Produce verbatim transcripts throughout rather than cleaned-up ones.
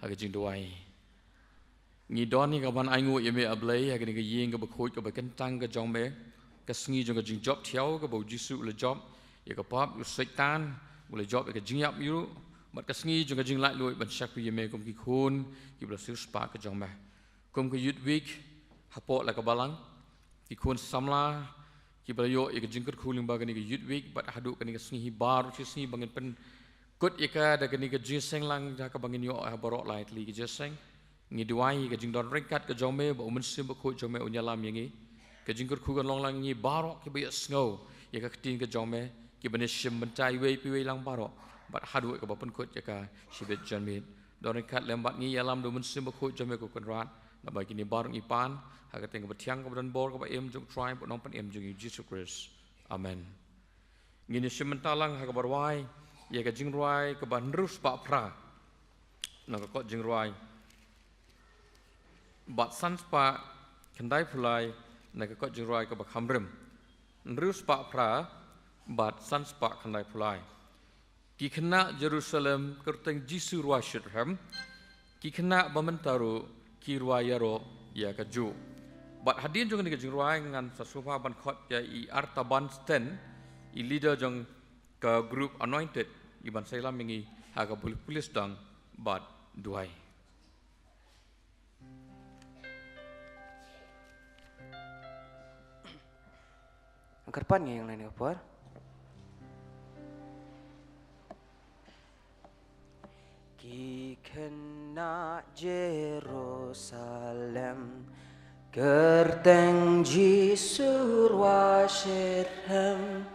ha ka jingduwai. Ngi don ïa ka ban ainguh ïa me, A Blei, ha kane ka ïing kaba khuid kaba kyntang ka jong me, ka sngi jong ka jingjop thiaw kaba u Jisu u la jop ïa ka pop u Soitan, u la jop ïa ka jingïap ïa u, bad ka sngi jong ka jinglaitluid ban shakri ïa me kum ki khun kiba la siewspah ka jong me. Kum ka Youth Week hapoh la ka balang, ki khun samla kiba la ïoh ïa ka jingkyrkhu lyngba kane ka Youth Week, bad haduh kane ka sngi hi baroh shi sngi ba ngin pynkut ïa ka da kane ka jingïaseng lang da kaba ngin ïoh ha baroh lai tylli ki jingïaseng. Ngi duwai ïa ka jingdon ryngkat ka jong me, ba u Mynsiem Bakhuid jong me un ïalam ïa ngi. Ka jingkyrkhu kan long lang ïa ngi baroh kiba ïohsngew ïa ka ktien ka jong me, kiban ïashim bynta iwei pa iwei lang baroh, bad haduh kaba pynkut ïa ka shibit janmiet. Don ryngkat lem bad ngi, ïalam da u Mynsiem Bakhuid jong me, ko Kynrad, naba kine baroh ngi pan ha ka kyrteng kaba thiang, kaba don bor, kaba im jong U Trai bad Nongpynim jong ngi, U Jisu Khrist. Amen. Ngin ïashim bynta lang ha kaba rwai ïa ka jingrwai kaba hynriew spah phra na ka kot jingrwai bad san spah khyndai phew lai na ka kot jingrwai kaba kham rim. Hynriew spah phra bad san spah khyndai phew lai. Ki khynnah Jerusalem, kyrteng Jisu rwai shitrhem. Ki khynnah ba mynta ruh ki rwai ïaroh ïa kajuh. Bad hadien jong kane ka jingrwai ngan sa sngewbha ban khot ïa i Artaban Sten, i leader jong ka group Anointed, i ban sa ïalam ïa ngi ha kaba pule sdang bad duwai. Kyrpad ngi ïa u nongïalam ka por. Ki khynnah Jerusalem, kyrteng Jisu rwai shitrhem.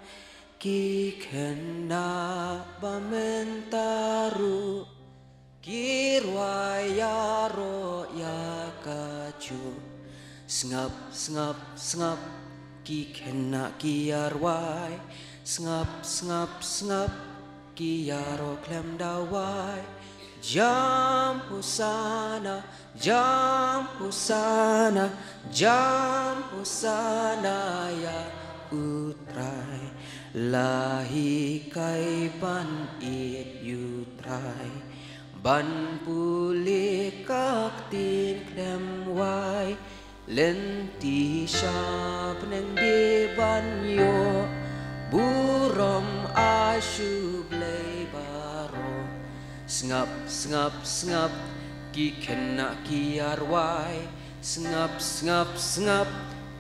Ki khynnah ba mynta ruh ki rwai ïaroh ïa kajuh. Sngap, sngap, sngap, ki khynnah ki ïarwai. Sngap, sngap, sngap, ki ïaroh khlem da wai. Jam Hosana, jam Hosana, jam Hosana ïa U Trai. La hikai ban ïeit ïa U Trai, ban pule ka ktien khlem wai. Lynti sha bneng dei ban ïoh burom ïa U Blei baroh. Sngap, sngap, sngap, ki khynnah ki ïarwai. Sngap, sngap, sngap,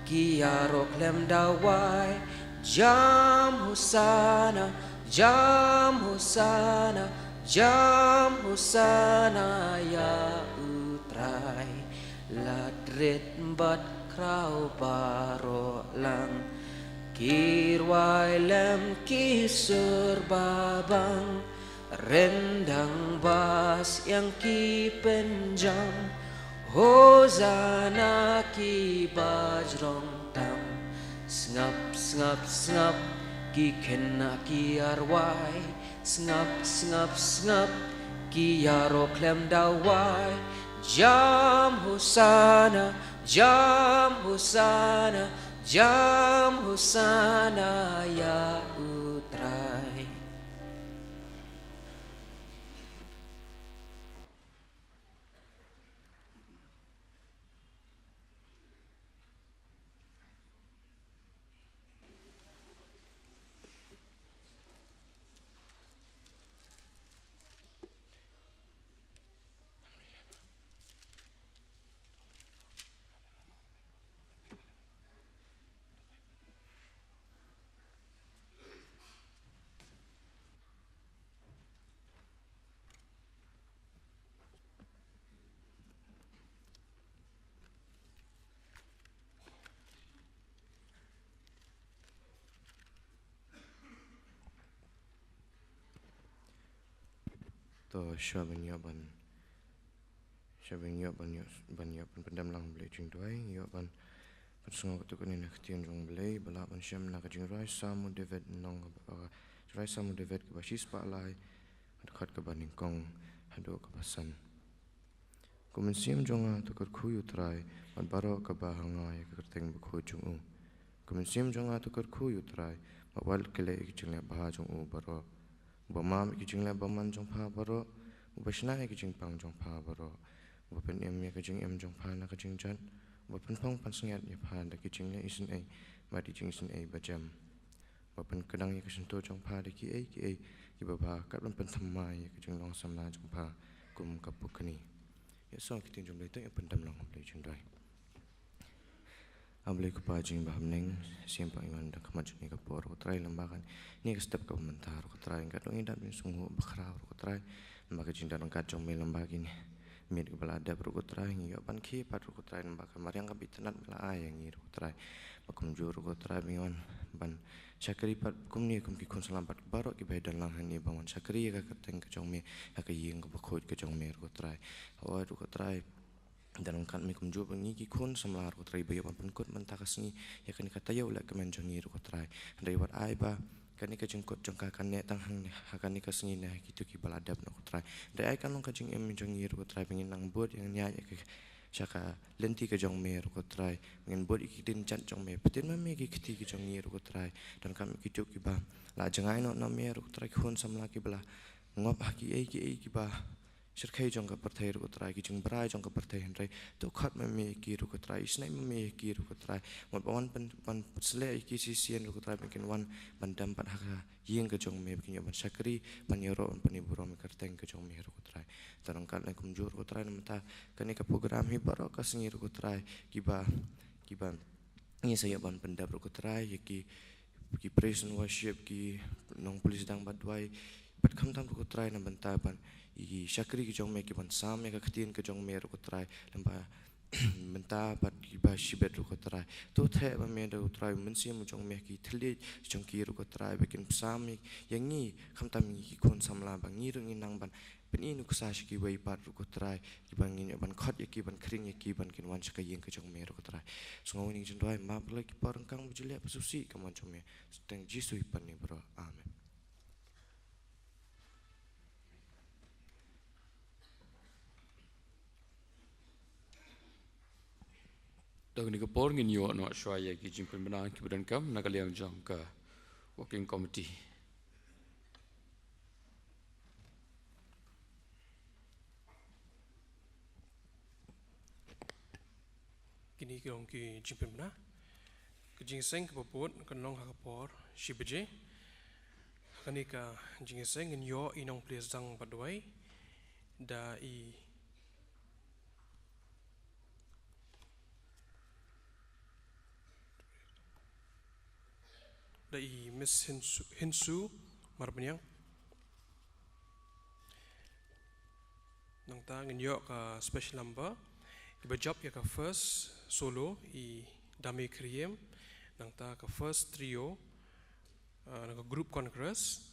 ki ïaroh khlem da wai. Jam Hosana, jam Hosana, jam Hosana ïa U Trai. Lad rit bad khraw baroh lang, ki rwai lem ki sur babang. Ryndang bass ïa ki pynjam, Hosana ki bajrong tam. Sngap, sngap, sngap, ki khynnah ki ïarwai. Sngap, sngap, sngap, ki ïaroh khlem da wai. Jam Hosana, jam Hosana, jam Hosana ïa U Trai. To, sha ban ïoh ban, sha ban ïoh ban ïoh, ban ïoh ban pyndem lang Blei jingduwai, ïoh ban pynsngew katto katne na ka ktien jong Blei, ba lah ban shem na ka jingrwai Salm u David nong, uh, jingrwai Salm u David kaba shispah lai, dkhot kaba nyngkong haduh kaba san. Ko mynsiem jong nga, to kyrkhu ïa U Trai, bad baroh kaba ha nga ïa ka kyrteng bakhuid jong u. Ko mynsiem jong nga, to kyrkhu ïa U Trai, bad wat kylleh ïa ki jingleh bha jong u baroh. Uba map ïa ki jingleh bymman jong pha baroh, Uba shna ïa ka jingpang jong pha baroh, uba pynim ïa ka jingim jong pha na ka jingjot, uba pynphong pansngiat ïa pha da ki jingleh isynei bad ki jingisynei ba jem, uba pynkdang ïa ka shyntur jong pha da kiei kiei kiba bha, kat ban pynthymmai ïa ka jinglong samla jong pha kum ka pukni. Ïa song ki ktien jong U Blei, to ïa pyndem lang. U Blei jingduwai. A Blei Kpa jong ngi ba ha bneng, sngewbha ïa ngi wan da khmat jong ngi ha ka por, ruh ko Trai, lem bad kane ka step kaba mynta, ruh ko Trai, ka dei ka jingdap jingsngewnguh bakhraw, ruh ko Trai, lem bad ka jingdon ryngkat jong me, lem bad kine ki miet kiba la dep, ruh ko Trai, ngi ïoh ban khie pat, ruh ko Trai, lem bad ka mariang kaba itynnad ba la ai ïa ngi, ruh ko Trai, bad kumjuh, ruh ko Trai, ba ngi wan ban shakri pat kumne kum ki khun samla bad baroh kiba ïadon lang hangne, ban wan shakri ïa ka kyrteng ka jong me ha ka ïing kaba khuid ka jong me, ruh ko Trai. Hooid, ruh ko Trai, dang ryngkat me kumjuh ba ngi ki khun samla, ruh ko Trai, ba ïoh ban pynkut mynta ka sngi ïa kane ka taïew lehkmen jong ngi, ruh ko Trai. Hynrei wat ai ba kane ka jingkut jong ka kan neh tang hangne ha kane ka sngi ne ha kito kiba la dep, ruh ko Trai. Hynrei ai kan long ka jingim jong ngi, ruh ko Trai, ba ngin nang bud ïa ngin ïaid ïa ka sha ka lynti ka jong me, ruh ko Trai, ba ngin bud ïa ki ktien jat jong me, pynbna me ki kti ki jong ngi, ruh ko Trai. Dang ryngkat me kito kiba la jngai noh na me, ruh ko Trai, ki khun samla kiba la ngop ha kiei kiei kiba shyrkhei jong ka pyrthei, ruh ko Trai, ki jingbrai jong ka pyrthei, hynrei to khot ma me ïa ki, ruh ko Trai, isynei ma me ïa ki, ruh ko Trai, mut ba wan ban, ban pynshlur ïa ki shisien, ruh ko Trai, ba kin wan ban dem pat ha ka ïing ka jong me, ba kin ïoh ban shakri, ban ïaroh, ban pynburom ïa ka kyrteng ka jong me, ruh ko Trai. Dang ryngkat me kumjuh, ruh ko Trai, na mynta kane ka program hi baroh ka sngi, ruh ko Trai, kiba, kiba ngi sa ïoh ban pyndep, ruh ko Trai, ïa ki, ki praise and worship, ki nongpule sdang bad duwai, bad khamtam, ruh ko Trai, na bynta ban ïa ki shakri ki jong me, ki ban sam ïa ka ktien ka jong me, ruh ko Trai, lem bad bynta bad kiba shibit, ruh ko Trai. To theh ma me da, ruh ko Trai, u Mynsiem jong me ha ki thylliej jong ki, ruh ko Trai, ba kin sam ïa ngi, khamtam ngi ki khun samla, ba ngi ruh ngin nang ban pyni nuksa sha kiwei pat, ruh ko Trai, kiba ngin ïoh ban khot ïa ki, ban khring ïa ki, ban kin wan sha ka ïing ka jong me, ruh ko Trai. Sngew ïa kane ka jingduwai, map la ki por ryngkang ba ju leh, ba sngewsih ka mon jong me. Ha kyrteng Jisu ngi pan ïa baroh. Amen. Da kane ka por ngin ïoh noh shuwa ïa ki jingpynbna kiba donkam na ka liang jong ka Working Committee. Kine ki long ki jingpynbna. Ka jingïaseng kaba bud kan long ha ka por shi baje. Ha kane ka jingïaseng ngin ïoh i nongpule sdang bad duwai da i da i Miss Hinsu, Hinsu Marbaniang. Nangta ngin ïoh ka special number, kiba jop ïa ka first solo, i Dame Kyriem. Nangta ka first trio, ah, na ka group congress,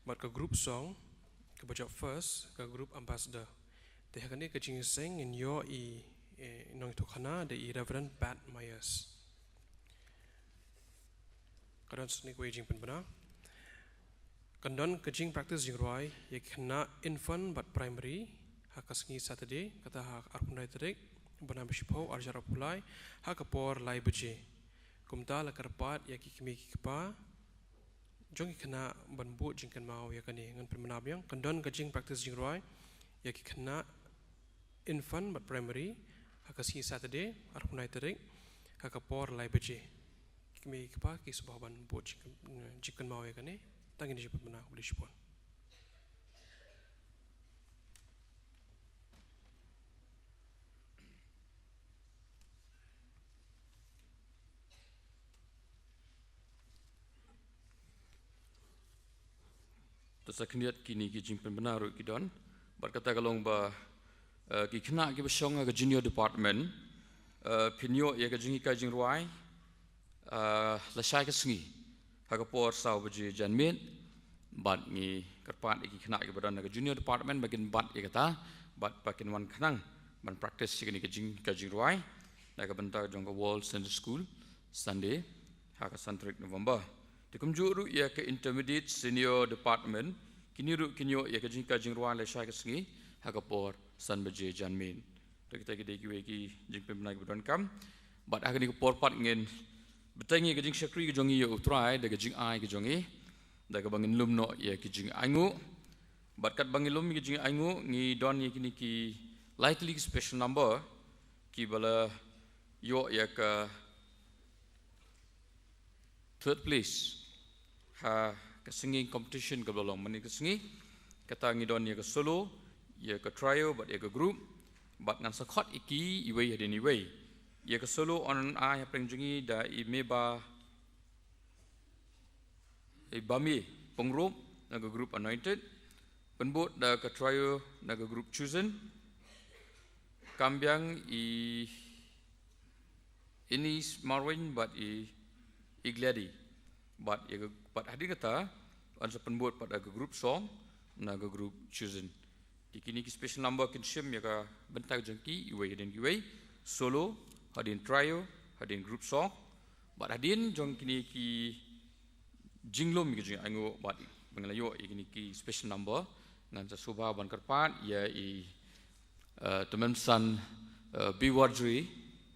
bad ka group song, kaba jop first, ka group ambassador. Te ha kane ka jingïaseng ngin ïoh i, eh, nongïathuhkhana da i Reverend Pat Myers. Ka don sa kawei ka jingpynbna. Kan don ka jingpractice jingrwai ïa ki khynnah infant bad primary ha ka sngi Saturday, kata ha arphew khyndai tarik bnai ba shiphew, arhajar arphew lai, ha ka por lai baje. Kumta la kyrpad ïa ki kmie ki kpa jong ki khynnah ban bud jingkynmaw ïa kane. Ngan pynbna biang, kan don ka jingpractice jingrwai ïa ki khynnah infant bad primary ha ka sngi Saturday, arphew khyndai tarik, ha ka por lai baje. Ki kmie ki kpa ki sngewbha ban bud jingkyn-, jingkynmaw ïa kane. Tang kine ki jingpynbna, khublei shibun. Te sa khyndiat kine ki jingpynbna ruh ki don. Bad kata ka long ba, eh, ki khynnah kiba shong ha ka junior department, eh, phin ïoh ïa ka jinghikai jingrwai, eh, lashai ka sngi ha ka por saw baje janmiet. Bad ngi kyrpad ïa ki khynnah kiba don ha ka junior department ba kin bat ïa kata, bad ba kin wan khnang ban practice ïa kane ka jing, ka jingrwai na ka bynta jong ka World Sunday School Sunday ha ka san tarik November. Te kumjuh ruh ïa ka intermediate senior department, kine ruh kin ïoh ïa ka jinghikai jingrwai lashai ka sngi ha ka por san baje janmiet. Te kita ki dei kiwei ki jingpynbna kiba donkam. Bad ha kane ka por pat ngin bteng ïa ka jingshakri ka jong ngi ïa U Trai da ka jingai ka jong ngi, da kaba ngin lum noh ïa ki jingainguh. Bad katba ngi lum ïa ki jingainguh, ngi don ïa kine ki lai tylli ki special number kiba la ïoh ïa ka third place ha ka singing competition kaba la long mynne ka sngi. Kata ngi don ïa ka solo, ïa ka trio bad ïa ka group. Bad ngan sa khot ïa ki iwei hadien iwei. Ïa ka solo yn ai hapdeng jong ngi da i Meba, i Bami Pyngrope na ka group Anointed, pynbud da ka trio na ka group Chosen, kam biang i Inis Marwin bad i, i Glady. Bad ïa ka, bad hadien kata yn sa pynbud pat da ka group song na ka group Chosen. Te kine ki special number kin shim ïa ka bynta jong ki iwei hadien iwei, solo, hadien trio, hadien group song. Bad hadien jong kine ki jinglum ïa ki jingainguh bad ba ngi la ïoh ïa kine ki special number, ngan sa sngewbha ban kyrpad ïa i, eh, tymmen san, eh, Biwarjri,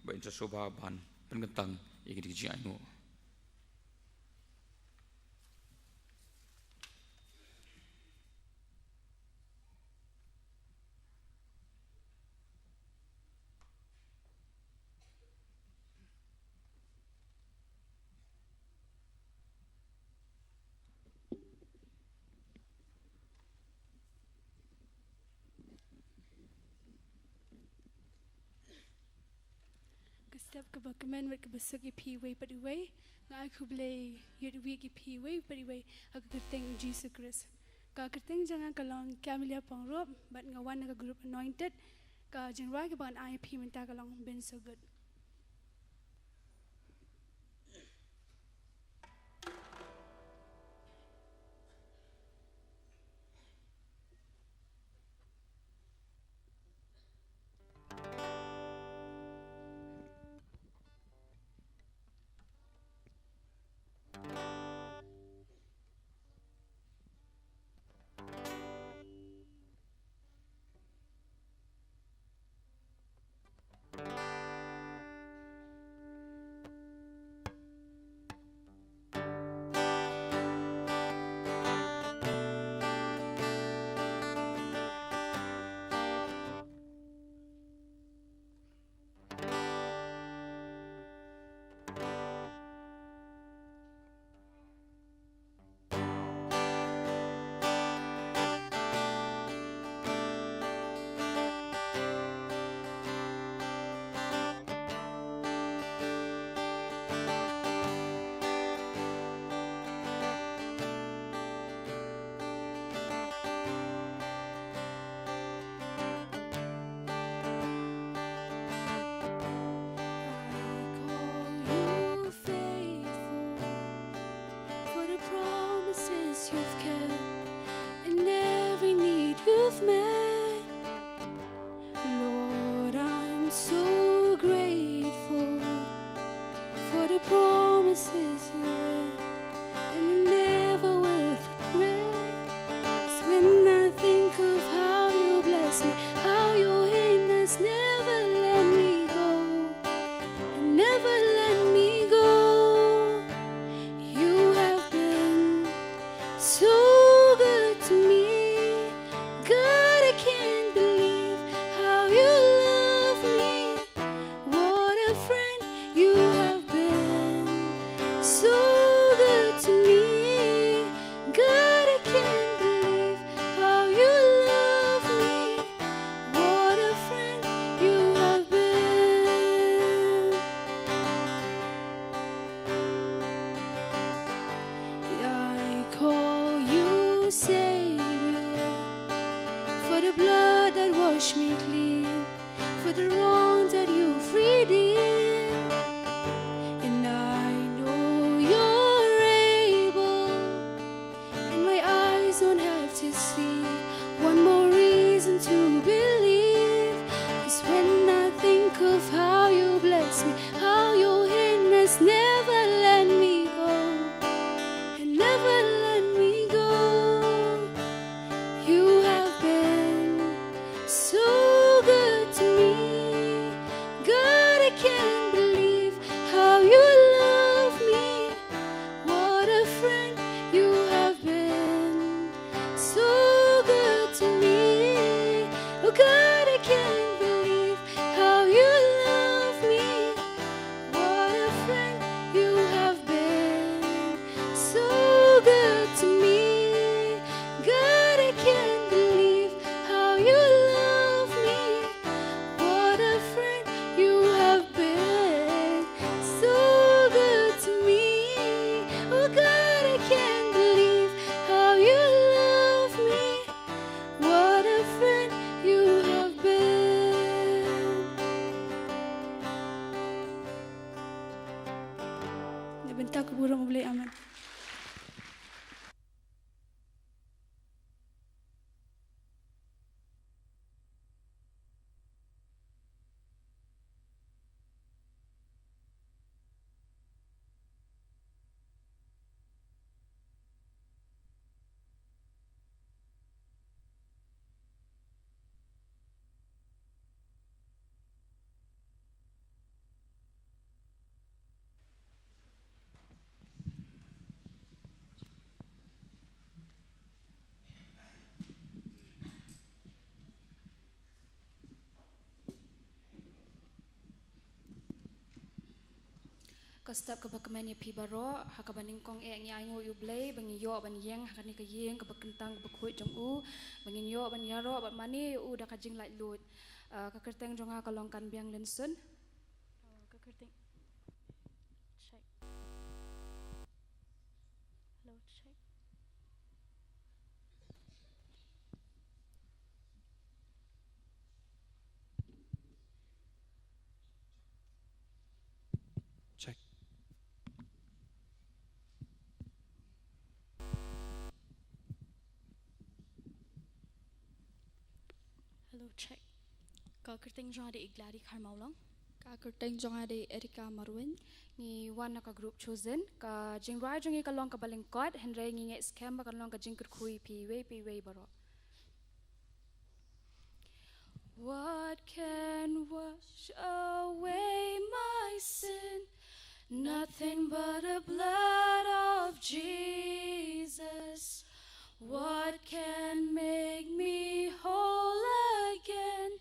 ba in sa sngewbha ban pynkyntang ïa kine ki jingainguh. Ka step kaba kmen bad kaba suk ïa phi iwei pa iwei. Nga ai khublei ïa phi iwei pa iwei ha ka kyrteng Jisu Khrist. Ka kyrteng jong nga ka long Camelia Pyngrope bad nga wan na ka group Anointed. Ka jingrwai kaba ngan ai ïa phi mynta ka long Been So Good. I call you faithful, for the promises you've kept and every need you've met. Lord, I'm so grateful for the promises you made and I never will regret. 'Cause when I think of how you bless me, how your hand has never let me go, and never let me go. You have been so good to me. God, I can't believe how you love me. What a friend you have been. So good to me. God, I can't believe how you love me. What a friend you have been. I call you Savior, for the blood that washed me clean, for the wrongs that you've redeemed. And I know you're able, and my eyes don't have to see. One more reason to believe. 'Cause when I think of how you bless me, how your hand has never let me go, and never let me go. You have been so good to me. God, I can't believe how you love me. What a friend you have been. So good Ka burom U Blei, amen. Ka step kaba kmen ïa phi baroh, ha kaba nyngkong eh ngi ainguh ïa U Blei ba ngi ïoh ban ïeng ha kane ka ïing kaba kyntang kaba khuid jong u, ba ngin ïoh ban ïaroh bad mane ïa u da ka jinglaitluid. Ah, ka kyrteng jong nga ka long Kanbiang Lynson. Oh, ka kyrteng. Check. Hello, check. Check. Hello, check. Ka kyrteng jong nga dei Gladi Kharmawlong. Ka kyrteng jong nga dei Erika Marwin. Ngi wan na ka group Chosen. Ka jingrwai jong ngi ka long kaba lyngkot, hynrei ngi ngeit skhem ba kan long ka jingkyrkhu ïa phi iwei pa iwei baroh. What can wash away my sin? Nothing but the blood of Jesus. What can make me whole again?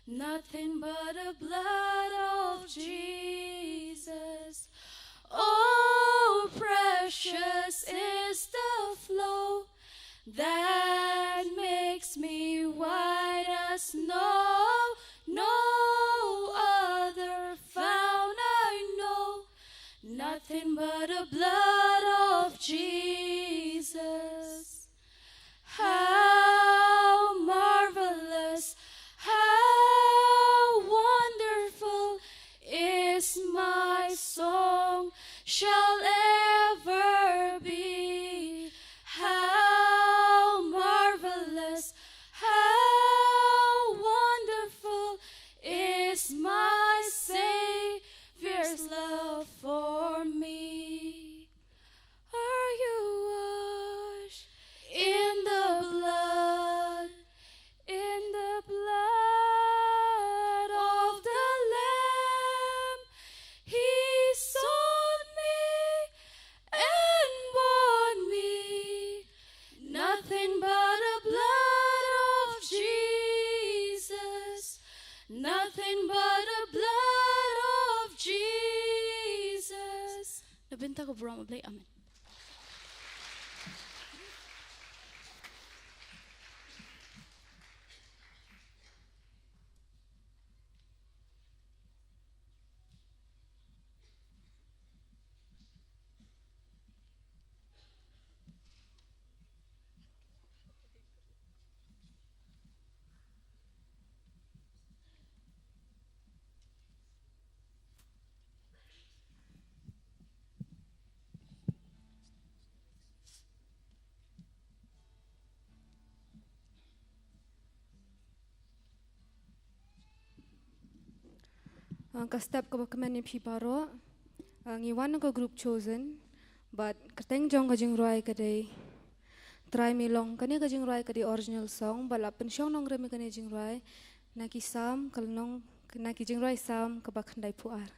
Nothing but the blood of Jesus. Oh, precious is the flow that makes me white as snow. No other fount I know, nothing but the blood of Jesus. How marvelous, how wonderful is my song shall ever be. How marvelous, how wonderful is my Savior's love for me. Are you washed in the blood, in the blood of the Lamb? He sought me and bought me. Nothing but the blood of Jesus. Nothing but the blood of Jesus. Na bynta ka burom U Blei, amen. Ah, ka step kaba kmen ïa phi baroh. Ah, ngi wan na ka group Chosen. Bad kyrteng jong ka jingrwai ka dei Trai Me Long. Kane ka jingrwai ka dei original song. Bad la pynshong nongrim ïa kane jingrwai na ki Salm, ka lynnong, na ki jingrwai Salm kaba khyndaiphew ar.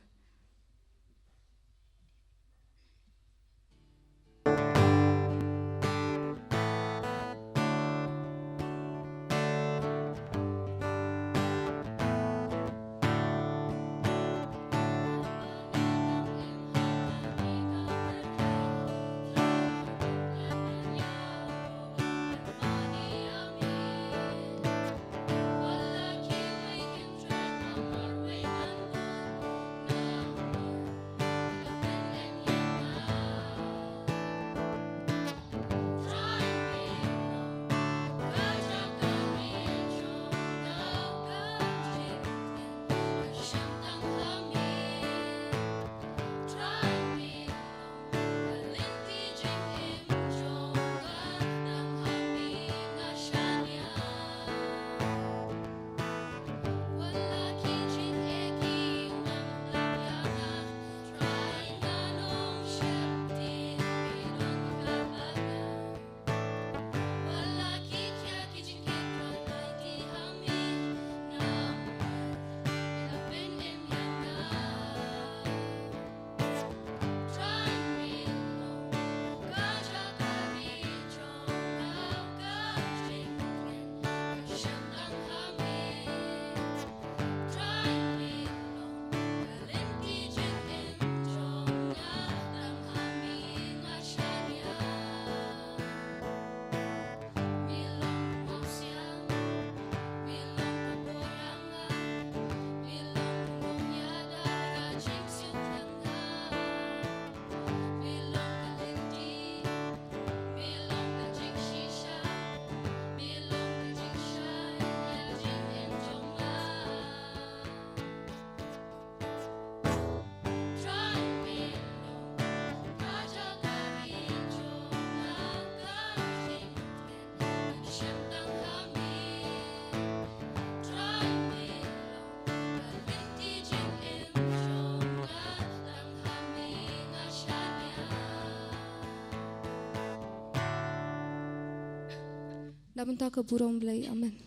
Na ka bynta ka burom Blei. Amen.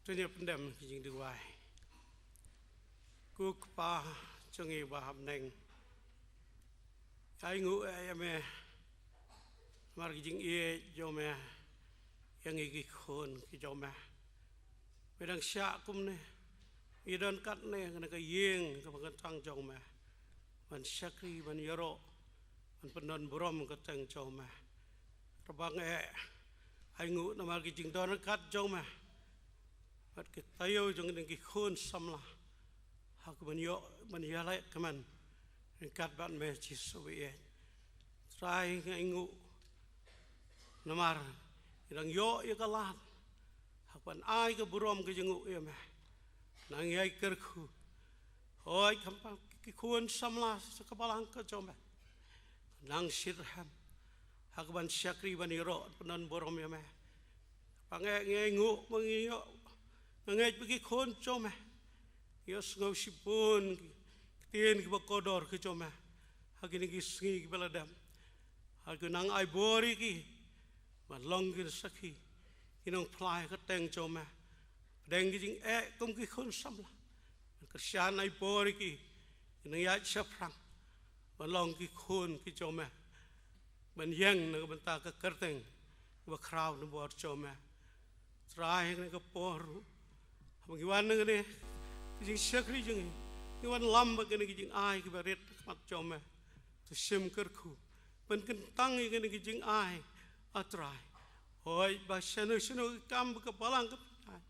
To ngin pyndem ki jingduwai. Ko Kpa jong ngi ba ha bneng, ai nguh ïa me namar ki jingïeit jong me ïa ngi ki khun ki jong me. Me dang shah kumne, ngi don katne ha kane ka ïing kaba kyntang jong me, ban shakri, ban ïaroh, ban pyndon burom ka kyrteng jong me. Kyrpang eh, ai nguh namar ki jingdon ryngkat jong me bad ki taïew jong ngi ki khun samla ha ka ban ïoh ban ïaleh kmen ryngkat bad me Jisu ba ïeit. Trai, ngi ai nguh namar ngi dang ïoh ïa ka lad ha ka ban ai ka burom ka jingïaroh ïa me. Nang ïai kyrkhu, hooid, khamtam ki khun samla sa ka balang ka jong me, nang shitrhem ha ka ban shakri, ban ïaroh, ban pyndon burom ïa me. Kyrpang eh, ngi ai nguh ba ngi ïoh ngeit ba ki khun jong me ngi ïoh sngew shibun ki ktien kiba kordor ki jong me ha kine ki sngi kiba la dep. Ha ka nang ai bor ïa ki ban long ki sakhi, ki nongphla ïa ka kyrteng jong me. Pdeng ki jingeh kum ki khun samla, ban kyrshan, ai bor ïa ki, ki nongïaid shaphrang ban long ki khun ki jong me, ban ïeng na ka bynta ka kyrteng kaba khraw na bor jong me. Trai, ha kane ka por ruh, haba ngi wan na kane ka jingshakri jong ngi, ngi wan lam bad kane ka jingai kaba rit ha khmat jong me. To shim kyrkhu ban kyntang ïa kane ka jingai, A Trai. Hooid, ba shano shano ka kam ba ka balang ka pynïaid,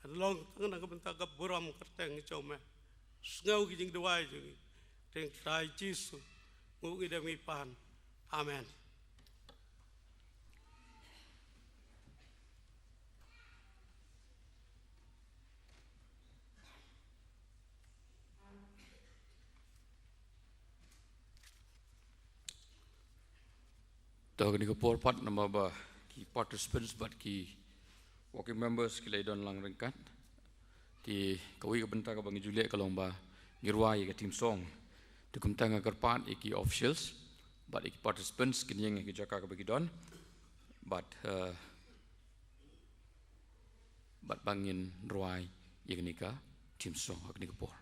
kan long tang na ka bynta ka burom ka kyrteng jong me. Sngew ki jingduwai jong ngi. Ha ka kyrteng Trai Jisu nguh ngi dep ngi pan. Amen. To ha kane ka por pat, namar ba ki participants bad ki working members ki la ïadon lang ryngkat, te kawei ka bynta kaba ngi ju leh ka long ba ngi rwai ïa ka theme song. Te kumta nga kyrpad ïa ki officials bad ïa ki participants kin ïeng ha ki jaka kaba ki don, bad, eh, bad ba ngin rwai ïa kane ka theme song ha kane ka por.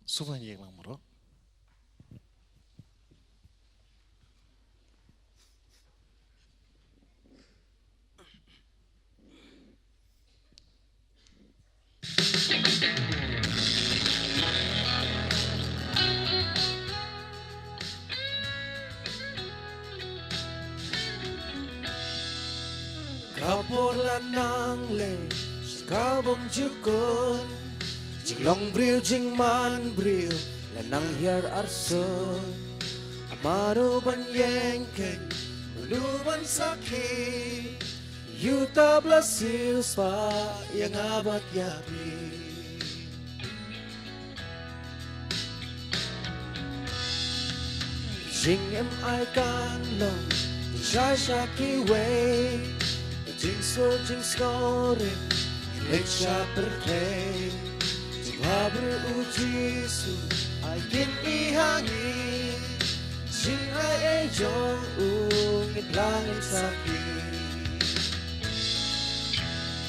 Sngewbha ïeng lang baroh. Ka por la nang leh sha ka bymjukut, jinglong briew jingman briew la nang hiar arsut. Mano ban ïeng kheiñ, mano ban sakhi? Ïa uta ba la siew spah ïa nga bad ïa phi. Jingim ai kan long sha sha kiwei, jingsuk jingsngewrit leit sha pyrthei. Jubab ruh, U Jisu, ai kine ha ngi. Jingai ei jong u ngin lah ngin sakhi.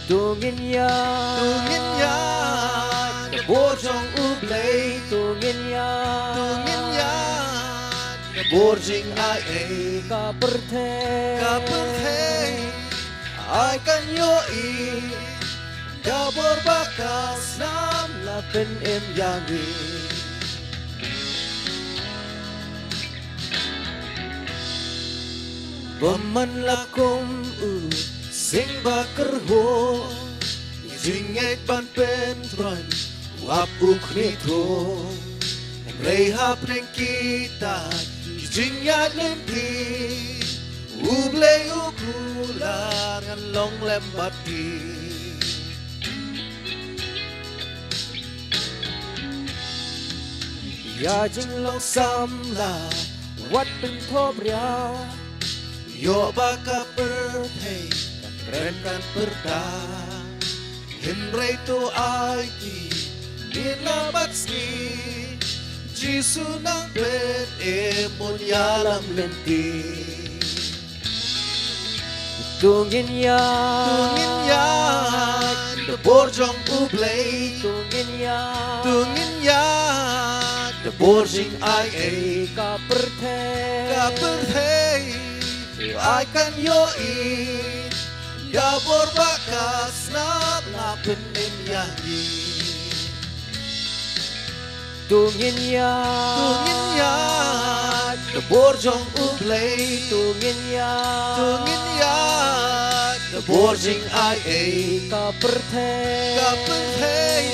To ngin ïaid, to ngin ïaid, da bor jong U Blei. To ngin ïaid, to ngin ïaid, da bor jingaiei. Ka pyrthei, ka pyrthei, ai kan ïohi, da bor ba ka snam la pynim ïa ngi. Bymman la kum u sing ba kyrhuh, jingngeit ban pyntroiñ, u ap u khmih thuh. Hynrei hapdeng kita ki jingïaid lynti, U Blei u kular ngan long lem bad phi. Ïa jinglong samla wat pynthop ria. Ïoh ba ka pyrthei kan kren kan pyrta. Hynrei to ai ki miet la bad sngi, Jisu nang pynim un ïalam lynti. To ngin ïaid, to ngin ïaid, da bor jong U Blei. To ngin ïaid, to ngin ïaid, da bor jingaiei. Ka pyrthei, ka pyrthei, ai kan ïohi, da bor ba ka snam la pynim ïa ngi. To ngin ïaid, to ngin ïaid, da bor jong U Blei. To ngin ïaid, to ngin ïaid, da bor jingaiei. Ka pyrthei, ka pyrthei,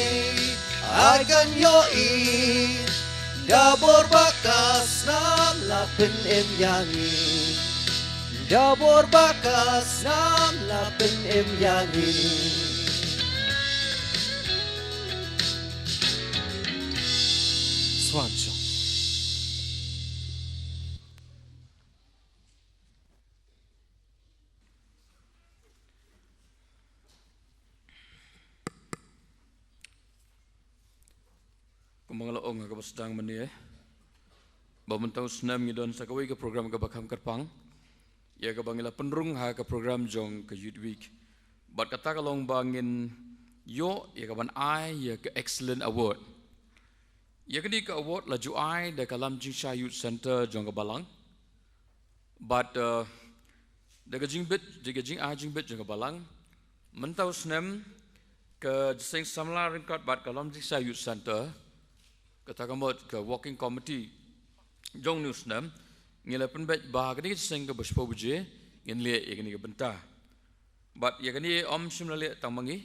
ai kan ïohi, da bor ba ka snam la pynim ïa ngi. Da bor ba ka snam la pynim ïa ngi. Swan shong. Kumba nga la ong ha kaba sdang mynne, ba mynta u snem ngi don sa kawei ka program kaba kham kyrpang, ïa kaba ngi la pynrung ha ka program jong ka Youth Week. Bad kata ka long ba ngin ïoh ïa kaban ai ïa ka Excellent Award. Ïa kane ka award la ju ai da ka Lamjingshai Youth Centre jong ka Balang. Bad, uh, da ka jingbit, da ka jingai jingbit jong ka Balang, mynta u snem ka Jingïaseng Samla ryngkat bad ka Lamjingshai Youth Centre, kata ka mut ka working committee jong une u snem, ngi la pynbeit ba ha kane ka jingïaseng kaba shiphew baje ngin leh ïa kane ka bynta. Bad ïa kane ym shym la leh tang ma ngi,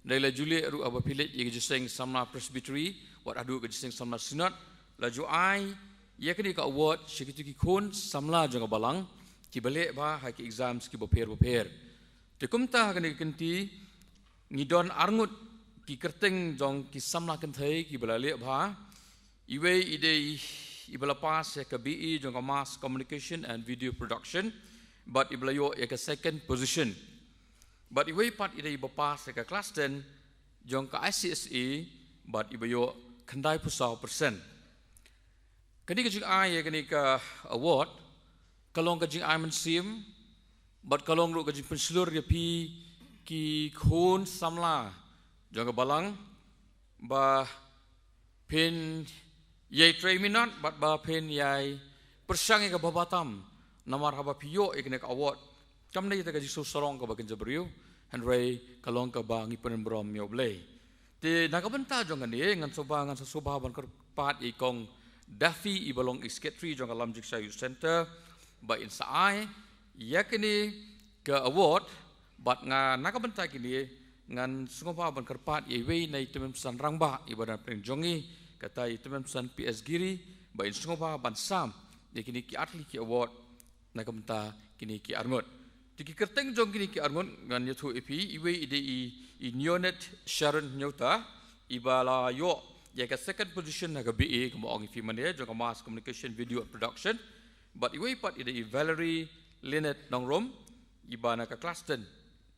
hynrei la ju leh ruh haba phi leit ïa ka Jingïaseng Samla Presbytery wat haduh ka Jingïaseng Samla Synod, la ju ai ïa kane ka award sha kito ki khun samla jong ka Balang kiba leh bha ha ki exams kiba pher bapher. Te kumta ha kane ka kynti ngi don arngut ki kyrteng jong ki samla kynthei kiba la leh bha. Iwei i dei iba la pass ïa ka B E jong ka Mass Communication and Video Production, bad iba la ïoh ïa ka second position. Bad iwei pat i dei iba pass ïa ka class ten jong ka I C S E, bad iba ïoh khyndai phew saw percent. Kane ka jingai ïa kane ka award ka long ka jingai mynsiem, bad ka long ruh ka jingpynshlur ïa phi ki khun samla jong ka Balang, ba phin ïai trei minot bad ba phin ïai pyrshang ïa ka bha ba tam. Namar haba phi ïoh ïa kane ka award, kam dei ïa ka jingsngew sarong kaba kynja briew, hynrei ka long kaba ngi pynburom ïa U Blei. Te na ka bynta jong kane ngan sngewbha, ngan sa sngewbha ban kyrpad ïa i Kong Daffy iba long i secretary jong ka Lamjingshai Youth Centre, ba in sa ai ïa kane ka award. Bad nga na ka bynta kine ngan sngewbha ban kyrpad ïa iwei na i tymmen basan rangbah iba don hapdeng jong ngi, kata i tymmen basan P S Giri, ba in sngewbha ban sam ïa kine ki artylli ki award na ka bynta kine ki arngut. Te ki kyrteng jong kine ki arngut ngan ïathuh ïa phi, iwei i dei i, i Neonet Sharon Nyota, iba la ïoh ïa ka second position ha ka B A, kumba ong ïa phi mynne, jong ka Mass Communication, Video and Production. Bad iwei pat i dei i Valerie Lynette Nongrum, iba na ka class ten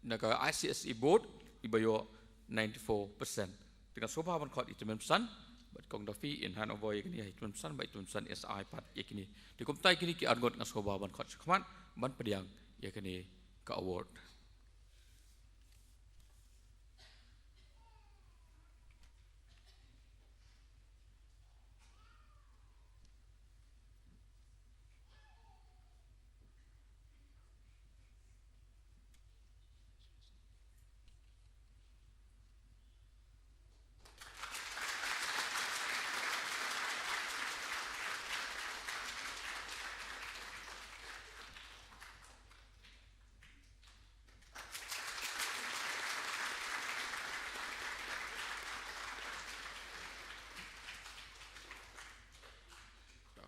na ka I C S E board, iba ïoh ninety-four percent. Te nga sngewbha ban khot i tymmen basan, bad Kong Daffy in hand over ïa kine ha i tymmen basan, bad i tymmen basan in sa ai pat ïa kine. Te kumta ïa kine ki arngut nga sngewbha ban khot shakhmat ban pdiang ïa kane ka award.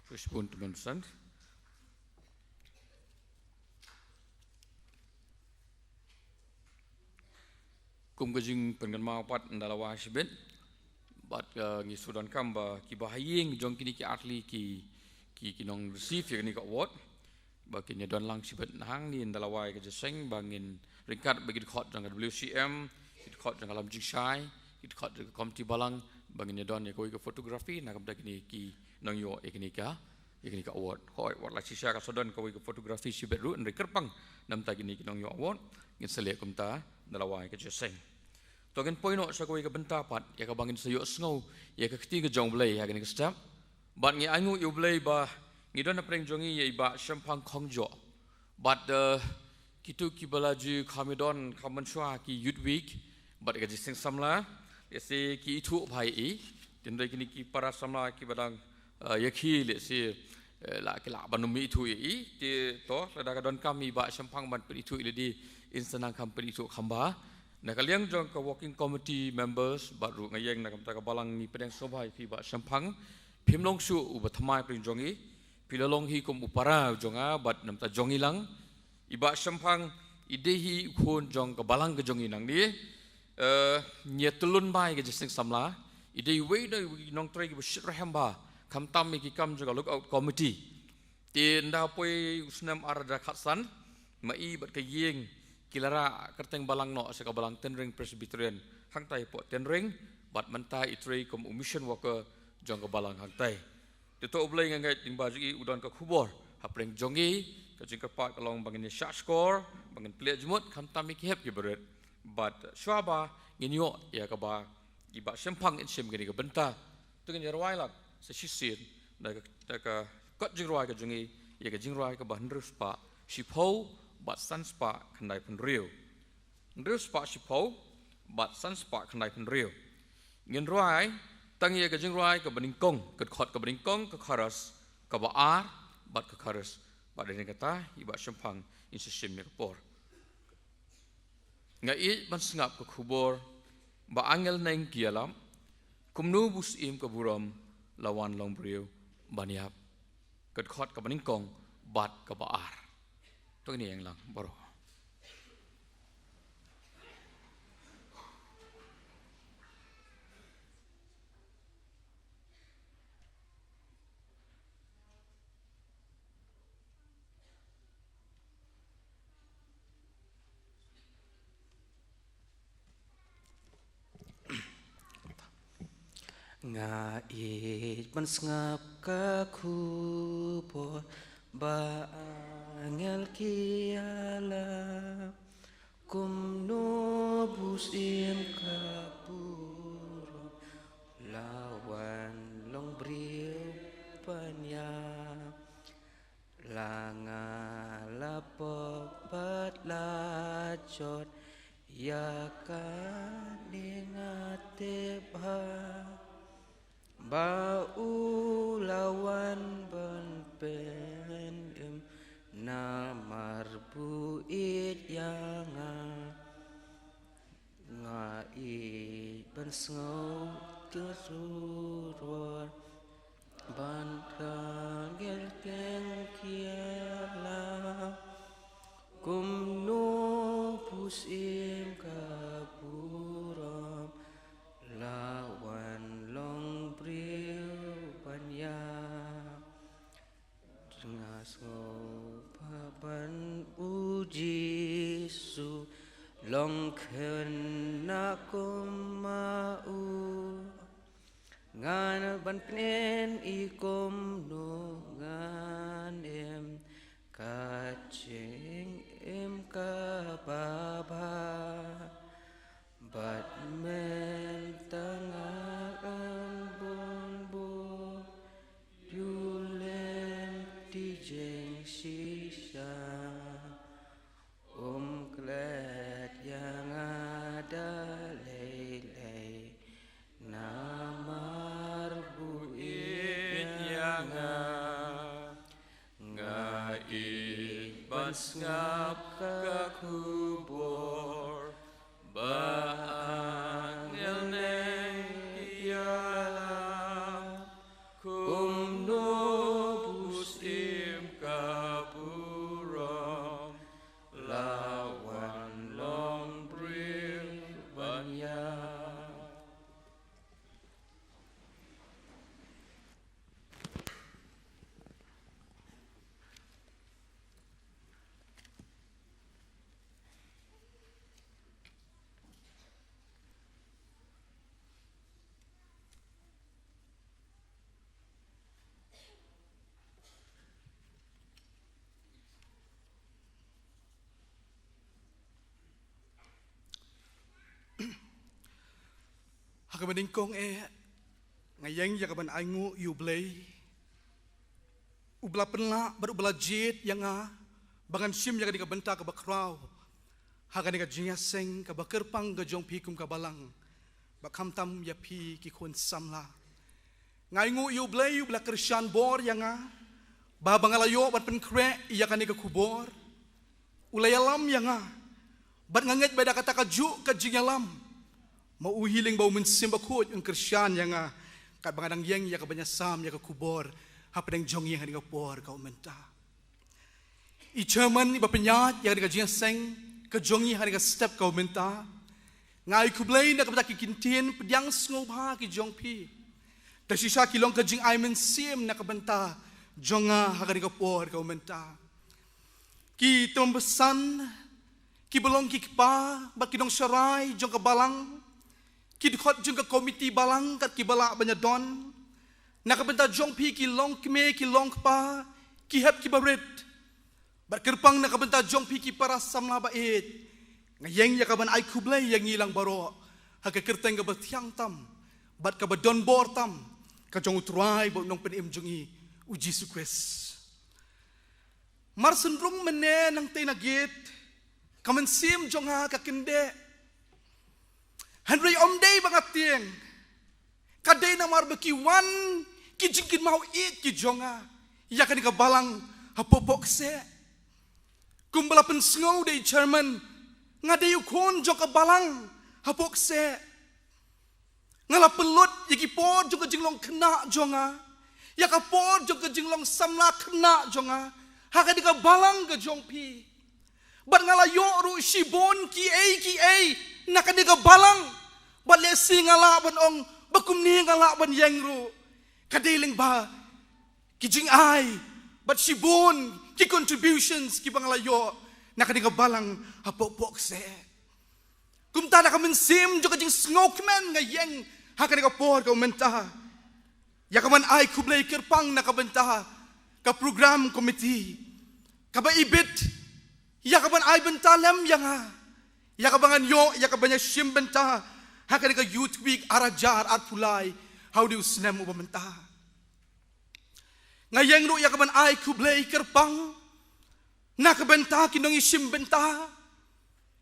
Pushpun Tumensan. Kum ka jingpynkynmaw pat ynda la wai shibit. Bad, eh, ngi shu donkam ba kiba ha ïing jong kine ki artylli ki, ki, ki nong receive ïa kane ka award. Ba kin ïa don lang shibit hangne ynda la wai ka jingïaseng ba ngin ryngkat bad ki dkhot jong ka W C M, ki dkhot jong ka Lam Jingshai, ki dkhot jong ka Komiti Balang, ba ngin ïa don ïa kawei ka photography na ka bynta kine ki nongïoh ïa kane ka, ïa kane ka award. Hooid, wat la shisha ka sa don kawei ka photography shibit ruh, hynrei kyrpang na ka bynta kine ki nongïoh award, ngin sa leh kumta ynda la wai ka jingïaseng. To ngin poi noh sha kawei ka bynta pat, ïa kaba ngin sa ïohsngew ïa ka ktien ka jong U Blei ha kane ka step. Bad ngi ainguh ïa U Blei ba ngi don hapdeng jong ngi ïa i Bah Shemphang Khongjoh. Bad, eh, kito kiba la ju kham ïa don kham mynshuwa ki Youth Week bad ka Jingïaseng Samla, lehse ki ithuh bha ïa i. Te hynrei kine ki para samla kiba dang, eh, ïakhih lehse, eh, la ki lah ban ym ithuh ïa i. Te to, lada ka donkam i Bah Shemphang ban pynithuh ïa lade, yn sa nang kham pynithuh kham bha. Na ka liang jong ka Working Committee members bad ruh nga ïeng na ka bynta ka Balang, ngi pdiang sngewbha ïa phi Bah Shemphang. Phim long shuh uba thymmai hapdeng jong ngi, phi la long hi kum u para jong nga bad na ka bynta jong ngi lang. I Bah Shemphang i dei hi u khun jong ka Balang ka jong ngi nangne. Eh, ngi ïa tylli bai ka Jingïaseng Samla. I dei iwei na i nongtrei kiba shit rhem bha, khamtam ïa ki kam jong ka Lookout Committee. Te ynda poi u snem ar hajar khatsan, ma i bad ka ïing ki la rah kyrteng balang noh sha ka Balang Tynring Presbyterian hangtai hapoh Tynring, bad mynta i trei kum u mission worker jong ka Balang hangtai. Te to U Blei, nga ngeit lyngba jong i u don ka khubor hapdeng jong ngi. Ka jingkyrpad ka long ba ngin ïa shah shkor, ba ngin pynleit jingmut khamtam ïa ki hep ki barit. Bad shuwa ba ngin ïoh ïa kaba i Bah Shemphang yn shim kane ka bynta, to ngin ïa rwai lang sa shisien da ka, da ka kot jingrwai ka jong ngi, ïa ka jingrwai kaba hynriew spah shiphew bad san spah khyndai phew hynriew. Hynriew spah shiphew bad san spah khyndai phew hynriew. Ngin rwai tang ïa ka jingrwai kaba nyngkong, ka dkhot kaba nyngkong, ka chorus kaba ar bad ka chorus. Bad hadien kata i Bah Shemphang yn sa shim ïa ka por. Nga ïeit ban sngap ka khubor ba angel neng ki ïalap, kumno bu syiem ka burom la wan long briew ban ïap. Ka dkhot kaba nyngkong bad kaba ar. To ngin ïeng lang baroh. Nga ïeit ban sngap ka khubor ba angel ki ïalap, kumno bu syiem ka burom la wan long briew ban ïap. La nga la pop bad la jot, ïa kane nga tip bha ba u la wan ban pynim namar bu ïeit ïa nga. Nga ïeit ban sngew ka khubor ba angel neng ki ïalap, kumno bu syiem ka burom la wan long briew ban ïap. Nga sngewbha ban u Jisu long khynnah kum ma u. Ngan ban pynim i kumno ngan im ka jingim kaba bha. Bad mynta nga ïa bun bun ïuh lem ti jingshisha. Um klet ïa nga da lei lei namar bu ïeit ïa nga. Nga ïeit ban sngap ka khubor ba angel neng ki ïalap, kumno Ka ba nyngkong eh, nga ïeng ïa ka ban ainguh ïa U Blei, U ba la pynlah bad U ba la jied ïa nga ba ngan shim ïa kane ka bynta kaba khraw ha kane ka jingïaseng kaba kyrpang ka jong phi kum ka balang, ba khamtam ïa phi ki khun samla. Nga ainguh ïa U Blei U ba la kyrshan bor ïa nga, ba ba nga la ïoh ban pynkhreh ïa kane ka khubor, U la ïalam ïa nga. Bad nga ngeit ba da kata kajuh ka jingïalam, ma U hi lyngba U Mynsiem Bakhuid un kyrshan ïa nga, katba nga dang ïeng ïa ka ban ïasam ïa ka khubor hapdeng jong ngi ha kane ka por ka mynta. I chairman i ba pynïaid ïa kane ka jingïaseng ka jong ngi ha kane ka step ka mynta, nga ai khublei na ka bynta ki kyntien pdiang sngewbha ki jong phi. Te shisha ki long ka jingai mynsiem na ka bynta jong nga ha kane ka por ka mynta. Ki tymmen basan, ki ba long ki kpa bad ki nongsharai jong ka balang, ki dkhot jong ka komiti balang kat ki ba lah ban ïadon. Na ka bynta jong phi ki longkmie ki longkpa, ki hep ki barit, bad kyrpang na ka bynta jong phi ki para samla ba ïeit, nga ïeng ïa ka ban ai khublei ïa ngi lang baroh ha ka kyrteng kaba thiang tam bad kaba donbor tam ka jong U Trai bad U Nongpynim jong ngi, U Jisu Khrist. Mar shen rung mynne nangtei na gate, ka mynsiem jong nga ka kyndeh. Hynrei ym dei ba nga tieng, ka dei namar ba ki wan ki jingkynmaw ïeit ki jong nga ïa kane ka balang hapoh Pohkseh. Kum ba la pynsngew da i chairman, nga dei u khun jong ka balang hapoh Pohkseh. Nga la pynlut ïa ki por jong ka jinglong khynnah jong nga, ïa ka por jong ka jinglong samla khynnah jong nga ha kane ka balang ka jong phi. Bad nga la ïoh ruh shibun kiei kiei na kane ka balang. Bad lehse nga lah ban ong ba kumne nga lah ban ïeng ruh, ka dei lyngba ki jingai bad shibun ki contributions ki ba nga la ïoh na kane ka balang hapoh Pohkseh. Kumta na ka mynsiem jong ka jingsngewkmen nga ïeng ha kane ka por ka mynta ïa ka ban ai khublei kyrpang na ka bynta ka program committee, ka ba ibit ïa ka ban ai bynta lem ïa nga, ïa ka ba ngan ïoh ïa ka ban ïashim bynta ha kane ka Youth Week ar hajar arphew lai ha u dei u snem u ba mynta. Nga ïeng ruh ïa ka ban ai khublei kyrpang na ka bynta ki nongïashim bynta,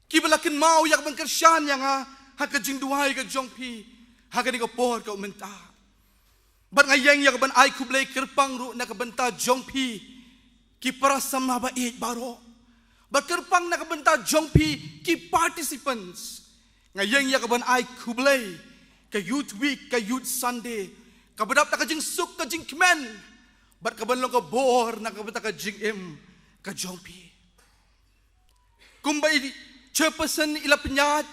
ki ba la kynmaw ïa ka ban kyrshan ïa nga ha ka jingduwai ka jong phi ha kane ka por ka mynta. Bad nga ïeng ïa ka ban ai khublei kyrpang ruh na ka bynta jong phi ki para samla ba ïeit baroh, bad kyrpang na ka bynta jong phi ki participants. Nga ïeng ïa ka ban ai khublei ka Youth Week, ka Youth Sunday, ka ba dap da ka jingsuk ka jingkmen bad ka ban long ka bor na ka bynta ka jingim ka jong phi. Kumba i chairperson i la pynïaid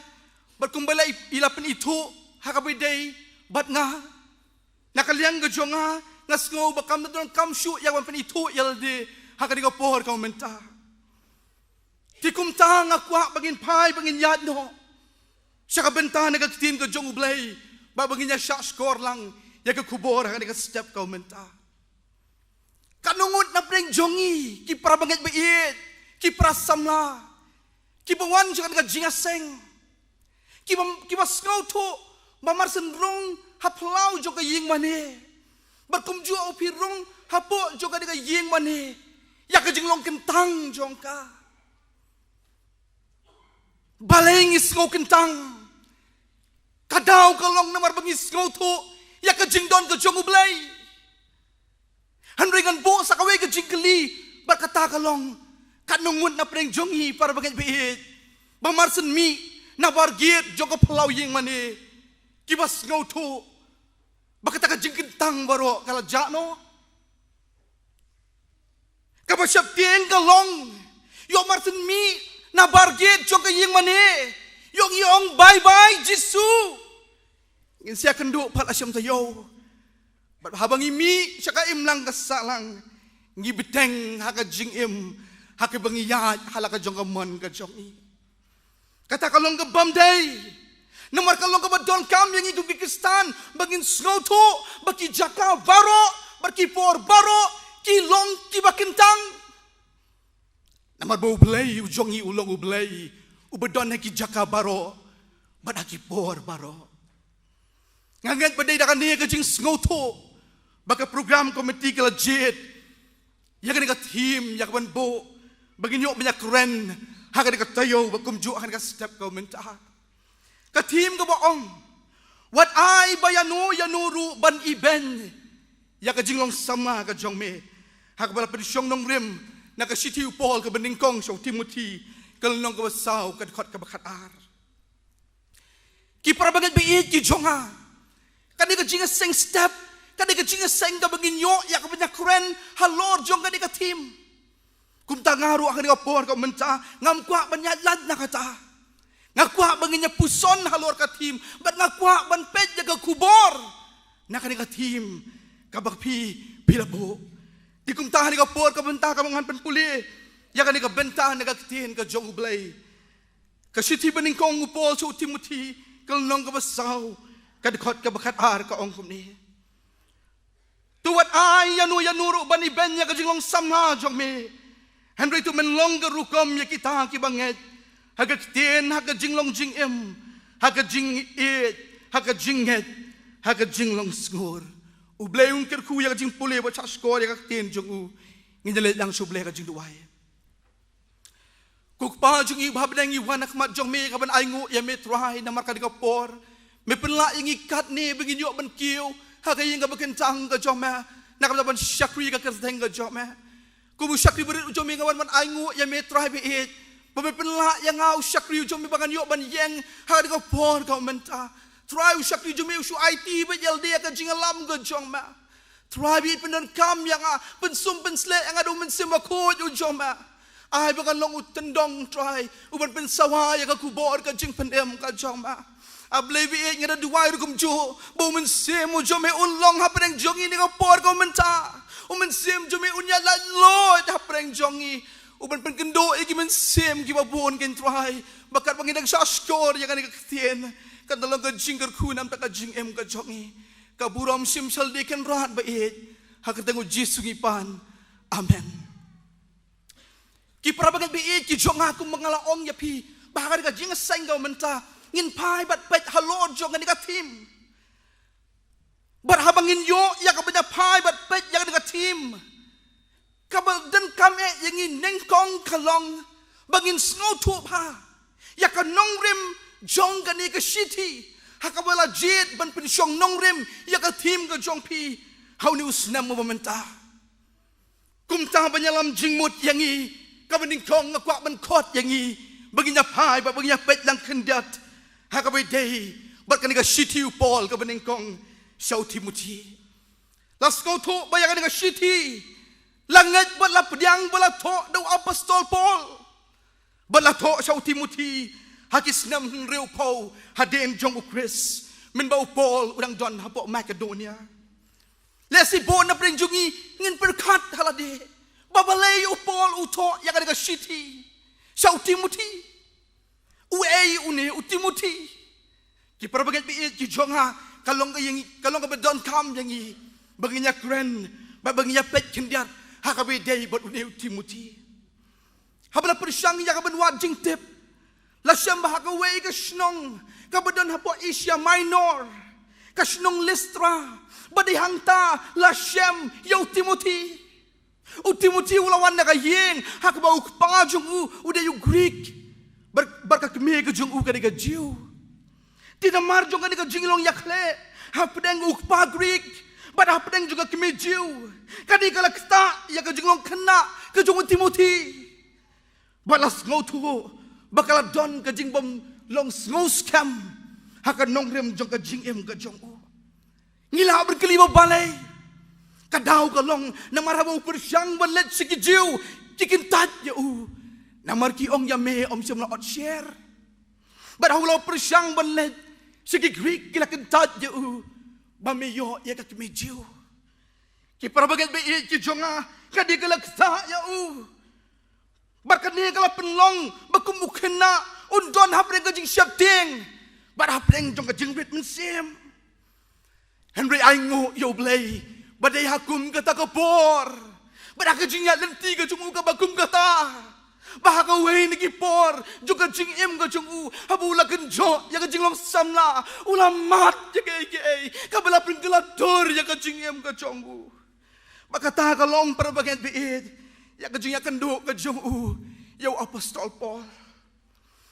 bad kumba la i, i la pynithuh ha ka ba ïadei bad nga, na ka liang ka jong nga, nga sngew ba kam don kam shuh ïa ka ban pynithuh ïa lade ha kane ka por ka mynta. Te kumta nga kwah ba ngin phai ba ngin ïaid noh sha ka bynta na ka ktien ka jong U Blei, ba ba ngin ïa shah shkor lang ïa ka khubor ha kane ka step ka mynta. Katno ngut na pdeng jong ngi ki para bangeit ba ïeit, ki para samla, ki ba wan jong ka jingïaseng, ki ba, ki ba sngewthuh ba mar shen rung ha phyllaw jong ka ïing mane, bad kumjuh u phi rung hapoh jong ka ïing mane ïa ka jinglong kyntang jong ka. Balei ngi sngew kyntang? Ka daw ka long namar ba ngi sngewthuh ïa ka jingdon ka jong U Blei. Hynrei ngan buh sa kawei ka jingkylli bad kata ka long, katno ngut na pdeng jong ngi para bangeit ba ïeit ba mar shen mih na bar gate jong ka phyllaw ïing mane ki ba sngewthuh ba kata ka jingkyntang baroh ka la jah noh? Ka ba sheptieng ka long, ïoh mar shen mih na bar gate jong ka ïing mane, ïoh ngi ong bye bye Jisu, ngin sa ïakynduh pat la shem taïew. Bad haba ngi mih sha ka imlang ka sahlang, ngi bteng ha ka jingim ha ka ba ngi ïaid ha la ka jong ka mon ka jong ngi. Kata ka long ka bym dei. Namar ka long ka ba donkam ïa ngi kum ki Khristan ba ngin sngewthuh ba ki jaka baroh bad ki por baroh ki long ki ba kyntang. Namar ba U Blei u jong ngi u long U Blei u ba don ha ki jaka baroh bad ha ki por baroh. Nga ngeit ba dei da kane ka jingsngewthuh ba ka program committee ka la jied ïa kane ka theme, ïa ka ban buh ba ngin ïoh ban ïakren ha kane ka taïew ba kumjuh ha kane ka step ka mynta. Ka theme kaba ong, wat ai ba ïano ïano ruh ban ibeiñ ïa ka jinglong samla ka jong me, ha kaba la pynshong nongrim na ka shithi u Paul kaba nyngkong sha u Timothi, ka lynnong kaba saw, ka dkhot kaba khatar. Ki para bangeit ba ïeit ki jong nga, kane ka jingïaseng step, kane ka jingïaseng kaba ngin ïoh ïa ka ban ïakren halor jong kane ka theme. Kumta nga ruh ha kane ka por ka mynta ngam kwah ban ïaid lait na kata. Nga kwah ba ngin ïapuson halor ka theme, bad nga kwah ban peit ïa ka khubor na kane ka theme kaba phi, phi la buh. Te kumta ha kane ka por ka mynta kaba ngan pynpule ïa kane ka bynta na ka ktien ka jong U Blei, ka shithi ba nyngkong u Paul sha u Timothi, ka lynnong kaba saw, ka dkhot kaba khatar, ka ong kumne: To wat ai ïano ïano ruh ban ibeiñ ïa ka jinglong samla jong me. Hynrei to men long ka rukom ïa kita kiba ngeit ha ka ktien, ha ka jinglong jingim, ha ka jingïeit, ha ka jingngeit, ha ka jinglong sngur. U Blei un kyrkhu ïa ka jingpule bad shahshkor ïa ka ktien jong u. Ngin ïa leit lang sha U Blei ha ka jingduwai. Ko Kpa jong ngi ba ha bneng, ngi wan ha khmat jong me ka ban ainguh ïa me Trai namar kane ka por me pynlah ïa ngi katne ba ngin ïoh ban kiew ha ka ïing kaba kyntang ka jong me, na ka bynta ban shakri ïa ka kyrteng ka jong me. Kum u shakri barit u jong me, nga wan ban ainguh ïa me Trai ba ïeit ba me pynlah ïa nga u shakri u jong me ba ngan ïoh ban ïeng ha kane ka por ka mynta. Trai, u shakri jong me u shu aiti bad ïalade ïa ka jingïalam ka jong me. Trai, ba ïeit pyndonkam ïa nga, pynsum pynsleh ïa nga da u Mynsiem Bakhuid u jong me. Ai ba ngan long u tyndong Trai u ban pynsawa ïa ka khubor ka jingpynim ka jong me. A Blei ba ïeit, nga da duwai ruh kumjuh ba u Mynsiem u jong me un long hapdeng jong ngi ha kane ka por ka mynta. U Mynsiem jong me un ïa laitluid hapdeng jong ngi u ban pynkynduh ïa ki mynsiem kiba bun, kein Trai, ba katba ngi dang shahshkor ïa kane ka ktien, kan da long ka jingkyrkhu na ka bynta ka jingim ka jong ngi. Ka burom shim sha lade, Kynrad ba ïeit, ha ka kyrteng u Jisu ngi pan. Amen. Ki para bangeit ba ïeit ki jong nga, kumba nga la ong ïa phi ba ha kane ka jingïaseng ka mynta ngin phai bad peit halor jong kane ka theme. Bad haba ngin ïoh ïa ka ban ïa phai bad peit ïa kane ka theme, kaba donkam eh ïa ngi nyngkong ka long ba ngin sngewthuh bha ïa ka nongrim jong kane ka shithi, ha kaba la jied ban pynshong nongrim ïa ka theme ka jong phi ha une u snem uba mynta. Kumta ban ïalam jingmut ïa ngi, kaba nyngkong nga kwah ban khot ïa ngi ba ngin ïa phai bad ba ngin ïa peit lang khyndiat ha kaba ïadei bad kane ka shithi u Paul kaba nyngkong sha u Timothi. La sngewthuh ba ïa kane ka shithi la ngeit bad la pdiang bad la thoh da u apostol Paul bad la thoh sha u Timothi ha ki snem hynriewphew hadien jong u Khrist, mynba u Paul u dang don hapoh Makedonia. Lehse bun na pdeng jong ngi ngin pyrkhat ha lade ba balei u Paul u thoh ïa kane ka shithi sha u Timothi. Uei une u Timothi? Ki para bangeit ba ïeit ki jong nga, ka long ka ïa ngi, ka long kaba donkam ïa ngi ba ngin ïa kren bad ba ngin ïa peit khyndiat ha kaba ïadei bad une u Timothi. Haba la pyrshang ïa ka ban wad jingtip, la shem ba ha kawei ka shnong kaba don hapoh Asia Minor, ka shnong Listra, ba dei hangta la shem ïa u Timothi. U Timothi u la wan na ka ïing ha kaba u kpa jong u u dei u Grik, bad, bad ka kmie ka jong u ka dei ka Jiw. Te namar jong kane ka jinglong ïakhleh hapdeng u kpa Grik bad hapdeng jong ka kmie Jiw, kane ka la ktah ïa ka jinglong khynnah ka jong u Timothi. Bad la sngewthuh ba ka la don ka jingbym long sngewskhem ha ka nongrim jong ka jingim ka jong u. Ngi lah ban kylli ba balei? Ka daw ka long namar haba u pyrshang ban leit sha ki Jiw, ki kyntait ïa u, namar ki ong, ïa me ym shym la ot sher. Bad haba u la pyrshang ban leit sha ki Grik, ki la kyntait ïa u ba me ïoh ïa ka kmie Jiw. Ki para bangeit ba ïeit ki jong nga, kane ka la ktah ïa u. Bad kane ka la pynlong ba kum u khynnah un don hapdeng ka jingsheptieng bad hapdeng jong ka jingrit mynsiem. Hynrei ainguh ïa U Blei ba dei ha kum kata ka por bad ha ka jingïaid lynti ka jong u kaba kum kata, Ba ha kawei na ki por jong ka jingim ka jong u, haba u la kynjoh ïa ka jinglong samla, u la mad ïa kaei kaei kaba la pynkylla dur ïa ka jingim ka jong u. Ba kata ka long, para bangeit baieit, ïa ka jingïakynduh ka jong u ïa u apostol Paul.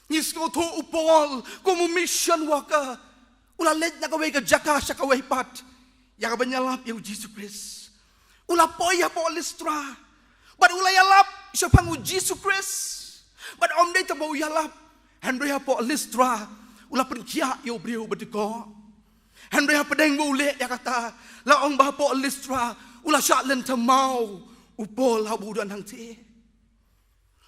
Ngi sngewthuh u Paul kum u mission worker, u la leit na kawei ka jaka sha kawei pat ïa kaban ïalap ïa u Jisu Khrist. U la poi hapoh Listra bad u la ïalap shaphang u Jisu Khrist. Bad ym dei tang ba u ïalap, hynrei hapoh Listra u la pynkhiah ïa u briew ba dkoh. Hynrei hapdeng ba u leh ïa kata, la ong ba hapoh Listra u la shah lynthem maw u Paul haba u don hangtei.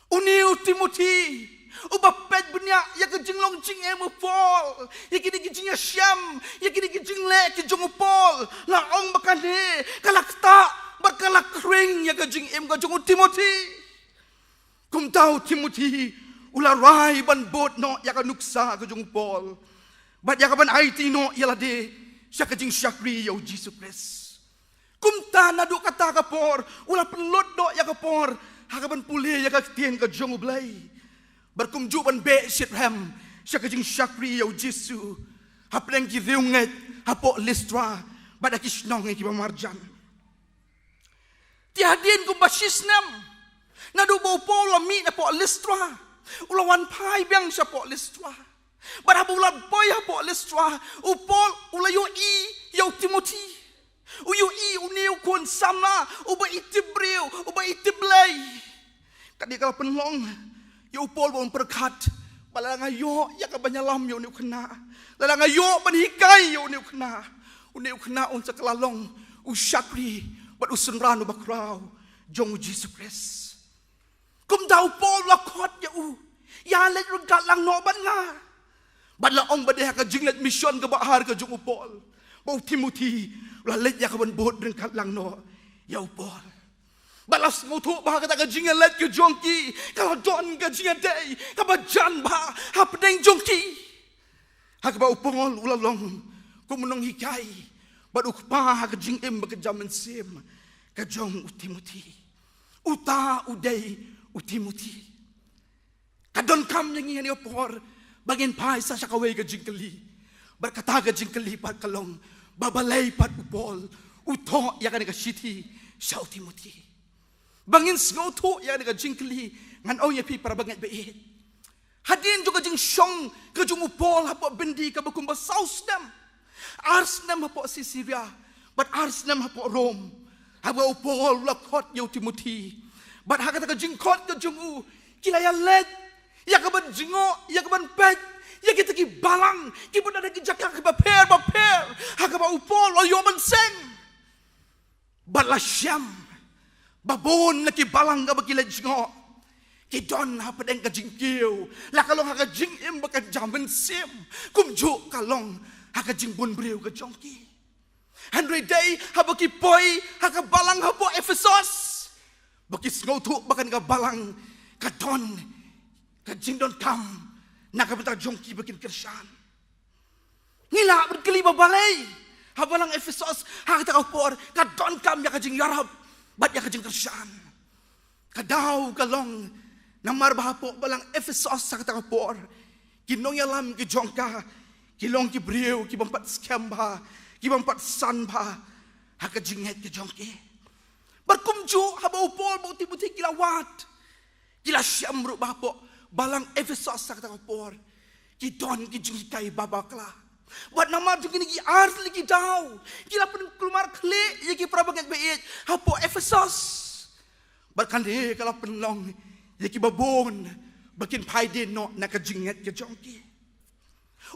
Une u Timothi uba peit bniah ïa ka jinglong jingim u Paul, ïa kine ki jingïashem, ïa kine ki jingleh ki jong u Paul, la ong ba kane ka la ktah bad ka la khring ïa ka jingim ka jong u Timothi. Kumta u Timothi u la rai ban bud noh ïa ka nuksa ka jong u Paul bad ïa kaban aiti noh ïa lade sha ka jingshakri ïa u Jisu Khrist. Kumta naduh kata ka por u la pynlut noh ïa ka por ha kaban pule ïa ka ktien ka jong U Blei, bad kumjuh ban beh shitrhem sha ka jingshakri ïa u Jisu hapdeng ki riewngeit hapoh Listra bad ha ki shnong kiba marjan. Te hadien kumba shi snem naduh ba u Paul u la mih napoh Listra, u la wan phai biang shapoh Listra. Bad haba u la poi hapoh Listra, u Paul u la ïohi ïa u Timothi. U ïohi une u khun samla uba ithuh briew, uba ithuh Blei. Kane ka la pynlong ïa u Paul ba un pyrkhat ba lada nga ïoh ïa kaban ïalam ïa une u khynnah, lada nga ïoh ban hikai ïa une u khynnah, une u khynnah un sa kylla long u shakri bad u synran uba khraw jong u Jisu Khrist. Kumta u Paul u la khot ïa u, ïa leit ryngkat lang noh bad nga. Bad la ong ba dei ha ka jingleit mission kaba ar ka jong u Paul ba u Timothi u la leit ïa kaban bud ryngkat lang noh ïa u Paul. Bad la sngewthuh ba ha kata ka jingïaleit ka jong ki ka la don ka jingïadei kaba jan bha hapdeng jong ki, ha kaba u Paul u la long kum u nonghikai bad u kpa ha ka jingim bad ka jam mynsiem ka jong u Timothi. Uta u dei u Timothi. Ka donkam ïa ngi ha kane ka por ba ngin phai sa sha kawei ka jingkylli. Bad kata ka jingkylli pat ka long ba balei pat u Paul u thoh ïa kane ka shithi sha u Timothi. Ba ngin sngewthuh ïa kane ka jingkylli, ngan ong ïa phi para bangeit baieit. Hadien jong ka jingshong ka jong u Paul hapoh byndi kaba kumba saw snem. Ar snem hapoh Caesarea bad ar snem hapoh Rom, haba u Paul u la khot ïa u Timothi. Bad ha kata ka jingkhot ka jong u ki la ïaleit ïa kaban jngoh, ïa kaban peit ïa kita ki balang kiba don ha ki jaka kiba pher bapher, ha kaba u Paul u la ïoh ban seng. Bad la shem ba bun na ki balang kaba ki leit jngoh ki don hapdeng ka jingkiew, la ka long ha ka jingim bad ka jam mynsiem kumjuh ka long ha ka jingbun briew ka jong ki. Hynrei dei haba ki poi ha ka balang hapoh Ephesos ba ki sngewthuh ba kane ka balang ka don ka jingdonkam na ka bynta jong ki ba kin kyrshan. Ngi lah ban kylli ba balei ha balang Ephesos ha kata ka por ka donkam ïa ka jingïarap bad ïa ka jingkyrshan. Ka daw ka long namar ba hapoh balang Ephesos ha kata ka por ki nongïalam ki jong ka ki long ki briew ki bym pat skhem bha, ki bym pat san bha ha ka jingngeit ka jong ki. Bad kumjuh haba u Paul bad u Timothi ki la wad, ki la shem ruh ba hapoh balang Ephesos ha kata ka por ki don ki jinghikai ba bakla. Bad namar jong kine ki ar tylli ki daw ki la pynkulmar khlieh ïa ki para bangeit baieit hapoh Ephesos. Bad kane ka la pynlong ïa kiba bun ba kin phai dien noh na ka jingngeit ka jong ki.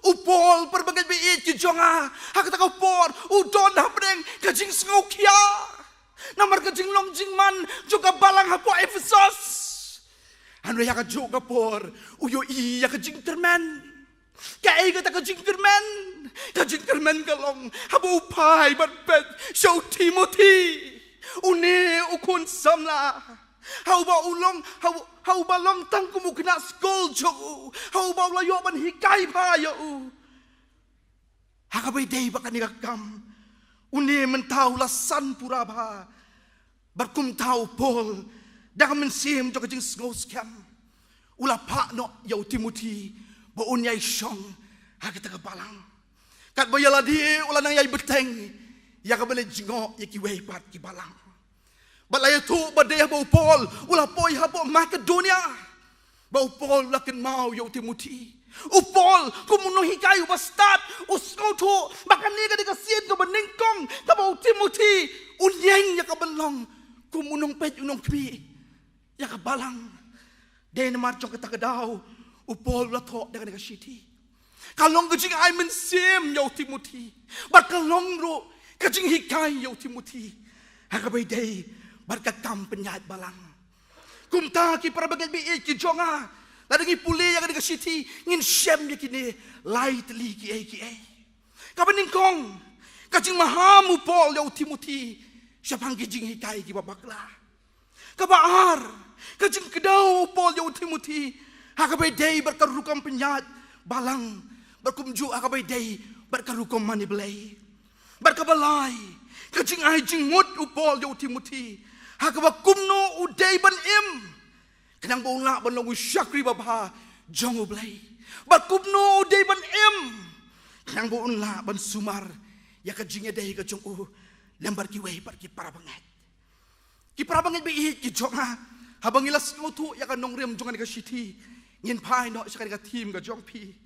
U Paul, para bangeit baieit ki jong nga, ha kata ka por u don hapdeng ka jingsngewkhia namar ka jinglong jingman jong ka balang hapoh Ephesos. Hynrei ha kajuh ka por u ïohi ïa ka jingkyrmen. Kaei kata ka jingkyrmen? Ka jingkyrmen ka long haba u phai ban peit sha u Timothi, une u khun samla, ha uba u long, ha u-, ha uba long tang kum u khynnah skul jong u, ha uba u la ïoh ban hikai bha ïa u. Ha kaba ïadei bad kane ka kam, une mynta u la san pura bha. Bad kumta u Paul, da ka mynsiem jong ka jingsngewskhem, U la phah noh ïa u Timothi ba un ïai shong ha kata ka balang. Katba ïa lade u la nang ïai bteng ïa kaba leit jngoh ïa kiwei pat ki balang. Bad la ïathuh ba dei haba u Paul u la poi hapoh Makedonia ba u Paul u la kynmaw ïa u Timothi. U Paul kum u nonghikai uba stad, u sngewthuh ba kane ka dei ka sien kaba nyngkong kaba u Timothi un ïeng ïa ka ban long kum u nongpeit u nongkhmih ïa ka balang. Dei namar jong kata ka daw u Paul u la thoh da kane ka shithi. Ka long ka jingai mynsiem ïa u Timothi bad ka long ruh ka jinghikai ïa u Timothi ha kaba ïadei bad ka kam pynïaid balang. Kumta ki para bangeit ba ïeit ki jong nga, lada ngi pule ïa kane ka shithi ngin shem ïa kine lai tylli kiei kiei. Kaba nyngkong, ka jingmaham u Paul ïa u Timothi shaphang ki jinghikai kiba bakla. Kaba ar, ka jingkdew u Paul ïa u Timothi ha kaba ïadei bad ka rukom pynïaid balang bad kumjuh ha kaba ïadei bad ka rukom mane Blei. Bad kaba lai, ka jingai jingmut u Paul ïa u Timothi ha kaba kumno u dei ban im khnang ba un lah ban long u shakri babha jong u Blei. Bad kumno u dei ban im khnang ba un lah ban sumar ïa ka jingïadei ka jong u lem bad kiwei pat ki para bangeit. Ki para bangeit ba ïeit ki jong nga, haba ngi la sngewthuh ïa ka nongrim jong kane ka shithi, ngin phai noh sha kane ka theme ka jong phi.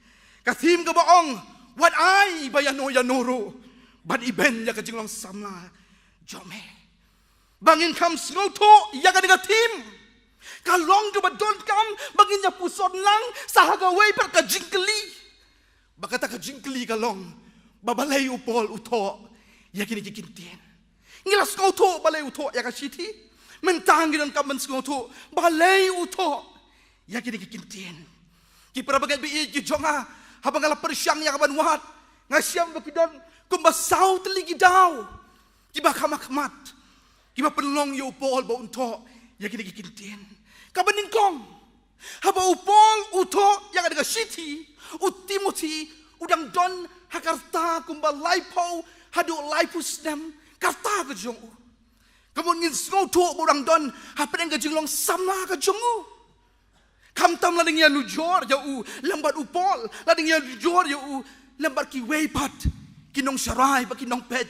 Ka theme kaba ong, wat ai ba ïano ïano ruh ban ibeiñ ïa ka jinglong samla jong me. Ba ngin kham sngewthuh ïa kane ka theme, ka long kaba donkam ba ngin ïa puson lang sa ha kawei pat ka jingkylli. Ba kata ka jingkylli ka long ba balei u Paul u thoh ïa kine ki kyntien. Ngi la sngewthuh balei u thoh ïa ka shithi. Mynta ngi donkam ban sngewthuh balei u thoh ïa kine ki kyntien. Ki para bangeit ba ïeit ki jong nga, haba nga la pyrshang ïa ka ban wad, nga shem ba ki don kumba saw tylli ki daw kiba kham ha khmat kiba pynlong ïa u Paul ba un thoh ïa kine ki kyntien. Kaba nyngkong, haba u Paul u thoh ïa kane ka shithi, u Timothi u dang don ha ka rta kumba laiphew haduh laiphew snem ka rta ka jong u. Ka mut ngin sngewthuh ba u dang don hapdeng ka jinglong samla ka jong u. Khamtam lada ngi ïanujor ïa u lem bad u Paul, lada ngi ïanujor ïa u lem bad kiwei pat ki nongsharai bad ki nongpeit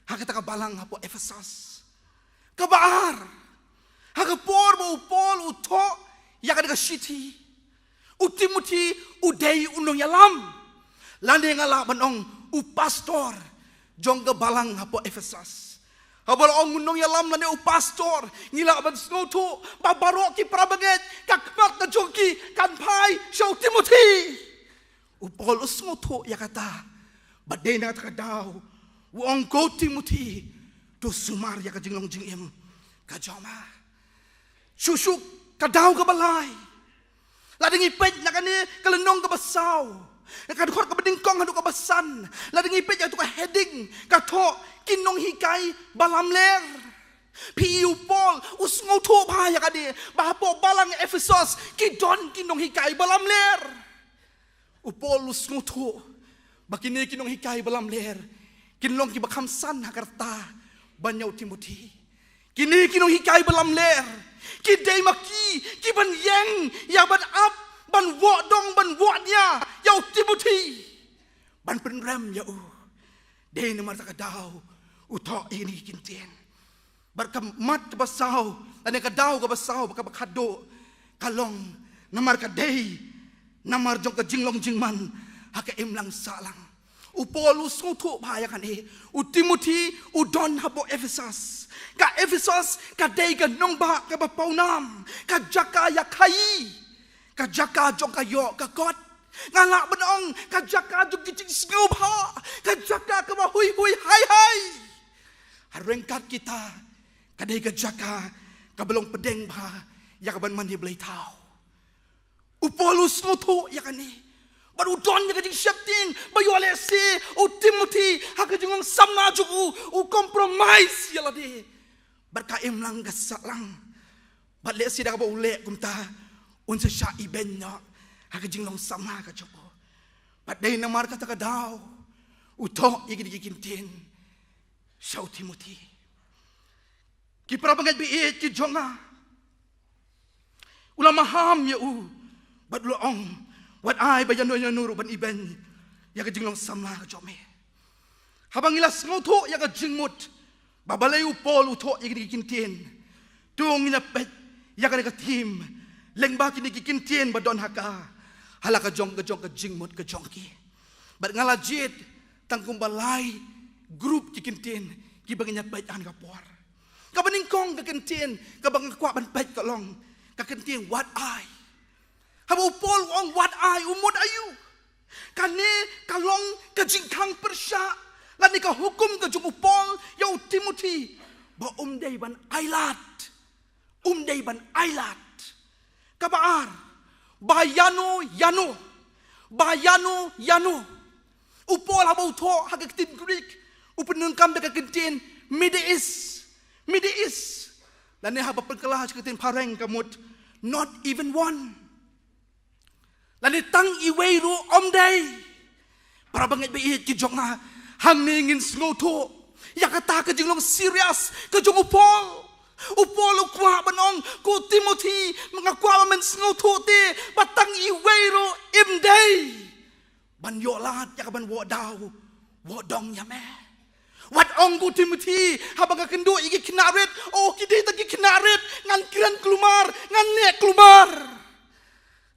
ha kata ka balang hapoh Ephesus. Kaba ar, ha ka por ba u Paul u thoh ïa kane ka shithi, u Timothi u dei u nongïalam, lane nga lah ban ong u pastor jong ka balang hapoh Ephesus. Haba la ong u nongïalam lane u pastor, ngi lah ban sngewthuh ba baroh ki para bangeit ka khmat ka jong ki kan phai sha u Timothi. U Paul u sngewthuh ïa kata, bad dei na kata ka daw u ong, ko Timothi, to sumar ïa ka jinglong jingim ka jong me. Shuh shuh ka daw kaba lai, lada ngi peit na kane ka lynnong kaba saw, na ka dkhot kaba nyngkong haduh kaba san, lada ngi peit ïa katu ka heading ka thoh ki nonghikai ba lamler. Phi i u Paul u sngewthuh bha ïa kane ba hapoh balang Ephesus ki don ki nonghikai ba lamler. U Paul u sngewthuh ba kine ki nonghikai ba lamler kin long kiba kham san ha ka rta ban ïa u Timothi. Kine ki nonghikai ba lamler ki dei ma ki ki ban ïeng ïa ban ap, ban wad dong, ban wad nia ïa u Timothi, ban pynrem ïa u. Dei namar kata ka daw u thoh ïa kine ki kyntien. Bad ka mat kaba saw, lane ka daw kaba saw, bad kaba khatduh ka long namar ka dei namar jong ka jinglong jingman ha ka imlang sahlang. U Paul u sngewthuh bha ïa kane, u Timothi u don hapoh Ephesus. Ka Ephesus ka dei ka nongbah kaba pawnam, ka jaka ïa khaïi, ka jaka jong ka ïoh ka kot. Nga lah ban ong ka jaka jong ki jingsngewbha, ka jaka kaba huihui haihai. Ha ryngkat kita ka dei ka jaka kaba long pdeng bha ïa ka ban mane blei thaw. U Paul u sngewthuh ïa kane bad u don ïa ka jingsheptieng ba ïoh lehse u Timothi ha ka jinglong samla jong u u compromise ïa lade bad ka imlang ka sahlang. Bad lehse da kaba u leh kumta un sa shah ibeiñ noh ha ka jinglong samla ka jong u. Bad dei namar kata ka daw u thoh ïa kine ki kyntien sha u Timothi. Ki para bangeit ba ïeit ki jong nga, u la maham ïa u Bad u la ong, wat ai ba ïano ïano ruh ban ibeiñ ïa ka jinglong samla ka jong me. Haba ngi la sngewthuh ïa ka jingmut ba balei u Paul u thoh ïa kine ki kyntien, to ngin ïa peit ïa kane ka theme lyngba kine ki kyntien ba don ha ka, ha la ka jong ka jong ka jingmut ka jong ki. Bad nga la jied tang kumba lai group ki kyntien kiba ngin ïa peit ha kane ka por. Kaba nyngkong ka kyntien kaba nga kwah ban peit ka long ka kyntien wat ai. Haba u Paul u ong wat ai, u mut aïu? Kane ka long ka jingkhang pyrshah lane ka hukum ka jong u Paul ïa u Timothy ba um dei ban ailad. Um dei ban ailad. Kaba ar, ba ïano ïano, ba ïano ïano. U Paul haba u thoh ha ka ktien Greek u pyndonkam da ka kyntien me deis, me deis. Lane haba pynkylla sha ka ktien phareng ka mut not even one. Lane tang iwei ruh um dei. Para bangeit ba ïeit ki jong nga, hangne ngin sngewthuh ïa kata ka jinglong serious ka jong u Paul. U Paul u kwah ban ong, ko Timothy, nga kwah ba men sngewthuh te ba tang iwei ruh im dei ban ïoh lad ïa ka ban wad daw wad dong ïa me. Wat ong ko Timothy, haba nga kynduh ïa ki khynnah rit, oh ki dei tang ki khynnah rit, ngan kren kulmar, ngan leh kulmar.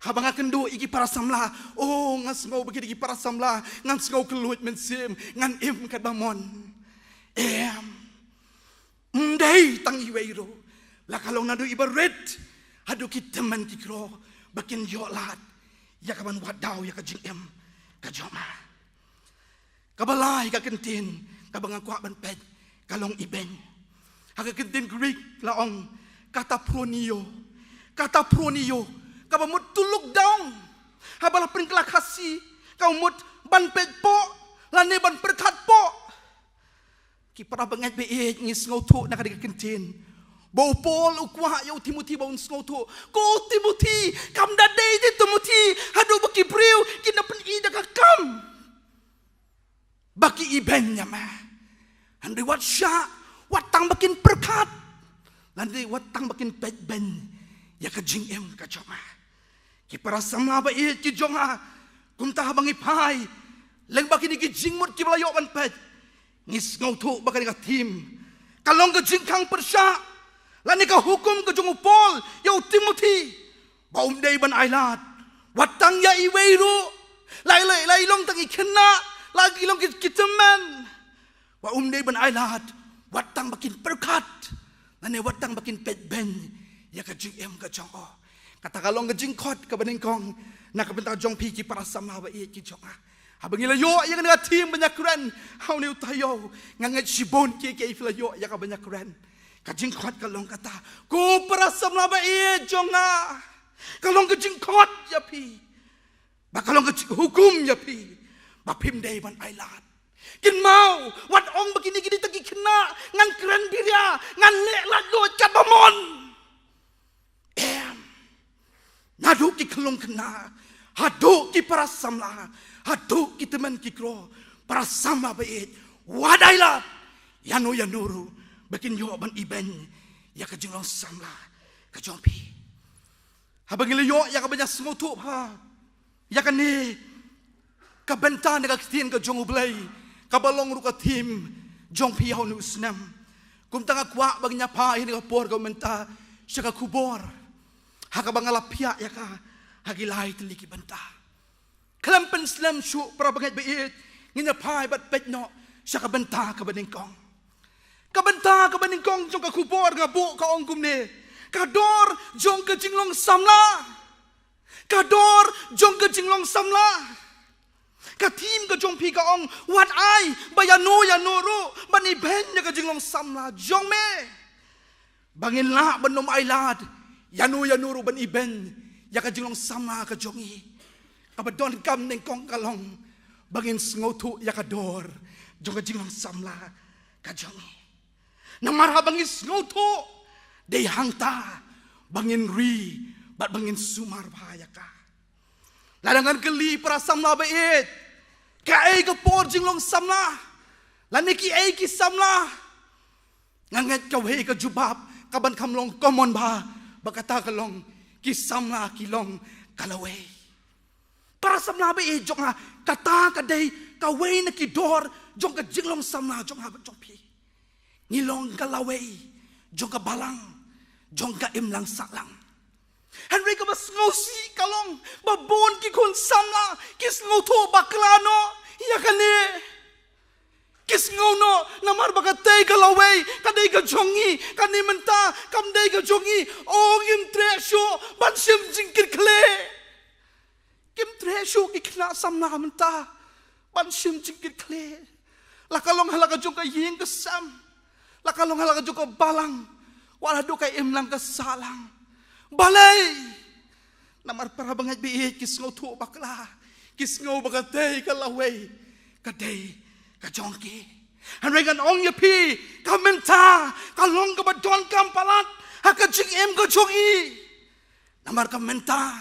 Haba nga kynduh ïa ki para samla, oh nga sngew ba ki dei ki para samla, ngan sngew kylluid mynsiem, ngan im katba mon. Em. Ym dei tang iwei ruh, la ka long naduh iba rit haduh ki tymmen ki kro, ba kin ïoh lad ïa ka ban wad daw ïa ka jingim ka jong ma. Kaba lai ka kyntien kaba nga kwah ban peit ka long ibeiñ. Ha ka kyntien Greek la ong kataphroneo. Kataphroneo kaba mut to look down. Haba la pynkylla Khasi ka mut ban peit poh lane ban pyrkhat poh. Ki para bangeit ba ïeit, ngi sngewthuh na ka dei ka kyntien ba u Paul u kwah ïa u Timothy ba un sngewthuh. Ko Timothy, kam da dei te Timothy haduh ba ki briew kin da pyni da ka kam ba ki ibeiñ ïa me. Hynrei wat shah, wat tang ba kin pyrkhat, lane wat tang ba kin peit beiñ ïa ka jingim ka jong me. Ki para samla ba ïeit ki jong nga, kumta haba ngi phai lyngba kine ki jingmut kiba la ïoh ban peit, ngi sngewthuh ba kane ka theme ka long ka jingkhang pyrshah lane ka hukum ka jong u Paul ïa u Timothy ba um dei ban ailad wat tang ïa iwei ruh, la i, la i, la i long tang i khynnah, la i long ki, ki tymmen. Ba um dei ban ailad wat tang ba kin pyrkhat lane wat tang ba kin peit beiñ ïa ka jingim ka jong o. Kata ka long ka jingkhot kaba nyngkong na ka bynta jong phi ki para samla ba ïeit ki jong nga. Haba ngi la ïoh ïa kane ka theme ban ïakren ha une u taïew, nga ngeit shibun kiei kiei phi la ïoh ïa ka ban ïakren. Ka jingkhot ka long kata, ko para samla ba ïeit jong nga, ka long ka jingkhot ïa phi, ba ka long ka jinghukum ïa phi ba phim dei ban ailad. Kynmaw, wat ong ba kine ki dei tang ki khynnah, ngan kren biria, ngan leh lad luid katba mon. Em. Naduh ki khyllung khynnah haduh ki para samla, haduh ki tymmen ki kro, para samla ba ïeit, wat ailad ïano ïano ruh ba kin ïoh ban ibeiñ ïa ka jinglong samla ka jong phi. Haba ngi la ïoh ïa ka ban ïa sngewthuh bha ïa kane ka bynta na ka ktien ka jong U Blei kaba long ruh ka theme jong phi ha une u snem, kumta nga kwah ba ngin ïa phai ha kane ka por kaba mynta sha ka khubor ha kaba nga la phiah ïa ka ha ki lai tylli ki bynta. Khlem pynslem shuh para bangeit ba ïeit, ngin ïa phai bad peit noh sha ka bynta kaba nyngkong. Ka bynta kaba nyngkong jong ka khubor nga buh ka ong kumne: Ka dor jong ka jinglong samla. Ka dor jong ka jinglong samla. Ka theme ka jong phi ka ong, wat ai ba ïano ïano ruh ban ibeiñ ïa ka jinglong samla jong me. Ba ngin lah ban ym ailad ïano ïano ruh ban ibeiñ ïa ka jinglong samla ka jong ngi. Kaba donkam nyngkong ka long ba ngin sngewthuh ïa ka dor jong ka jinglong samla ka jong ngi. Namar haba ngi sngewthuh, dei hangta ba ngin ri bad ba ngin sumar bha ïa ka. Lada ngan kylli para samla ba ïeit, kaei ka por jinglong samla? Lane kiei ki samla? Nga ngeit kawei ka jubab kaban kham long common bha, ba kata ka long, ki samla ki long ka lawei. Para samla ba ïeit jong nga, kata ka dei kawei na ki dor jong ka jinglong samla jong nga bad jong phi. Ngi long ka lawei jong ka balang jong ka imlang sahlang. Hynrei kaba sngewsih ka long ba bun ki khun samla ki sngewthuh bakla noh ïa kane. Ki sngew noh namar ba katei ka lawei ka dei ka jong ngi, kane mynta kam dei ka jong ngi. O, ngim treh shuh ban shim jingkitkhlieh. Kim treh shuh ki khynnah samla mynta ban shim jingkitkhlieh. La ka long ha la ka jong ka ïing ka sem, la ka long ha la ka jong ka balang, wat haduh ka imlang ka sahlang. Balei? Namar para bangeit ba ïeit ki sngewthuh bakla, ki sngew ba katei ka lawei ka dei ka jong ki. Hynrei ngan ong ïa phi, ka mynta ka long kaba donkam palat ha ka jingim ka jong i. Namar ka mynta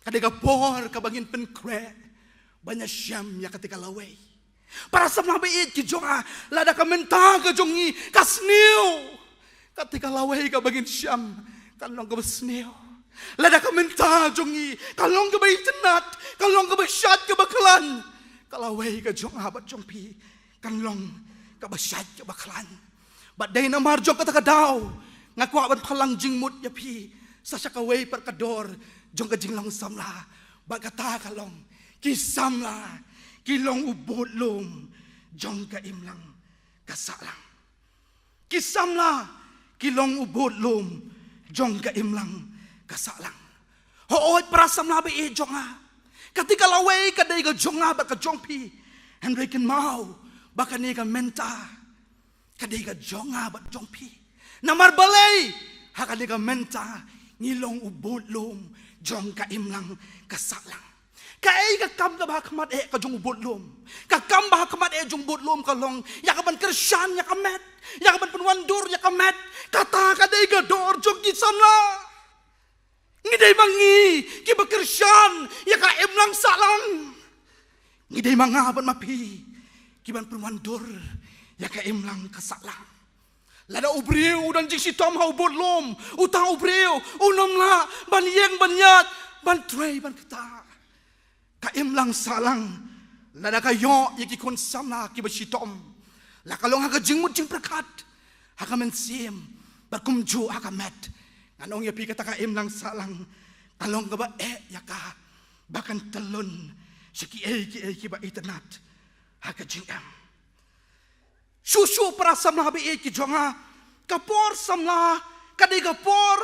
ka dei ka por kaba ngin pynkhreh ban ïashem ïa katei ka lawei. Para samla ba ïeit ki jong nga, lada ka mynta ka jong ngi ka sniew, katei ka lawei kaba ngin shem kan long kaba sniew. Lada ka mynta jong ngi ka long kaba itynnad, ka long kaba shait kaba khlaiñ, ka lawei ka jong nga bad jong phi kan long kaba shait kaba khlaiñ. Bad dei namar jong kata ka daw nga kwah ban pynlong jingmut ïa phi sa sha kawei pat ka dor jong ka jinglong samla. Bad kata ka long, ki samla ki long u budlum jong ka imlang ka sahlang. Ki samla ki long u budlum jong ka imlang ka sahlang. Hooid para samla ba ïeit jong nga, katei ka lawei ka dei ka jong nga bad ka jong phi. Hynrei kynmaw ba kane ka mynta ka dei ka jong nga bad jong phi. Namar balei? Ha kane ka mynta ngi long u budlum jong ka imlang ka sahlang. Kaei ka kam kaba ha khmat eh ka jong u budlum? Ka kam ba ha khmat eh jong u budlum ka long ïa ka ban kyrshan ïa ka met, ïa ka ban pynwandur ïa ka met. Kata ka dei ka dor jong ki samla. Ngi dei ma ngi kiba kyrshan ïa ka imlang sahlang. Ngi dei ma nga bad ma phi kiban pynwandur ïa ka imlang ka sahlang. Lada u briew u don jingshitom ha u budlum, uta u briew un ym lah ban ïeng ban ïaid ban trei ban ktah. Ka imlang sahlang lada ka ïoh ïa ki khun samla kiba shitom, la ka long ha ka jingmut jingpyrkhat, ha ka mynsiem bad kumjuh ha ka met. Ngan ong ïa phi, kata ka imlang sahlang ka long kaba eh ïa ka ba kan tyllun sha kiei kiei kiba itynnad ha ka jingim. Shuh shuh para samla ba ïeit ki jong nga, ka por samla ka dei ka por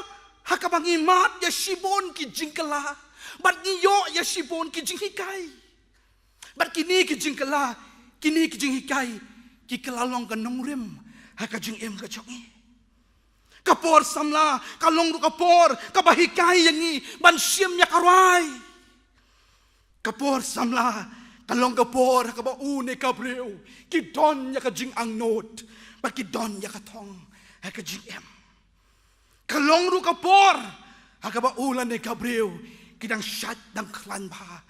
ha kaba ngi mad ïa shibun ki jingkylla bad ngi ïoh ïa shibun ki jinghikai. Bad kine ki jingkylla, kine ki jinghikai ki kylla long ka nongrim ha ka jingim ka jong ngi. Ka por samla ka long ruh ka por kaba hikai ïa ngi ban shim ïa ka rwai. Ka por samla ka long ka por ha kaba u ne ka briew ki don ïa ka jingangnud bad ki don ïa ka thong ha ka jingim. Ka long ruh ka por ha kaba u lane ka briew ki dang shait dang khlaiñ bha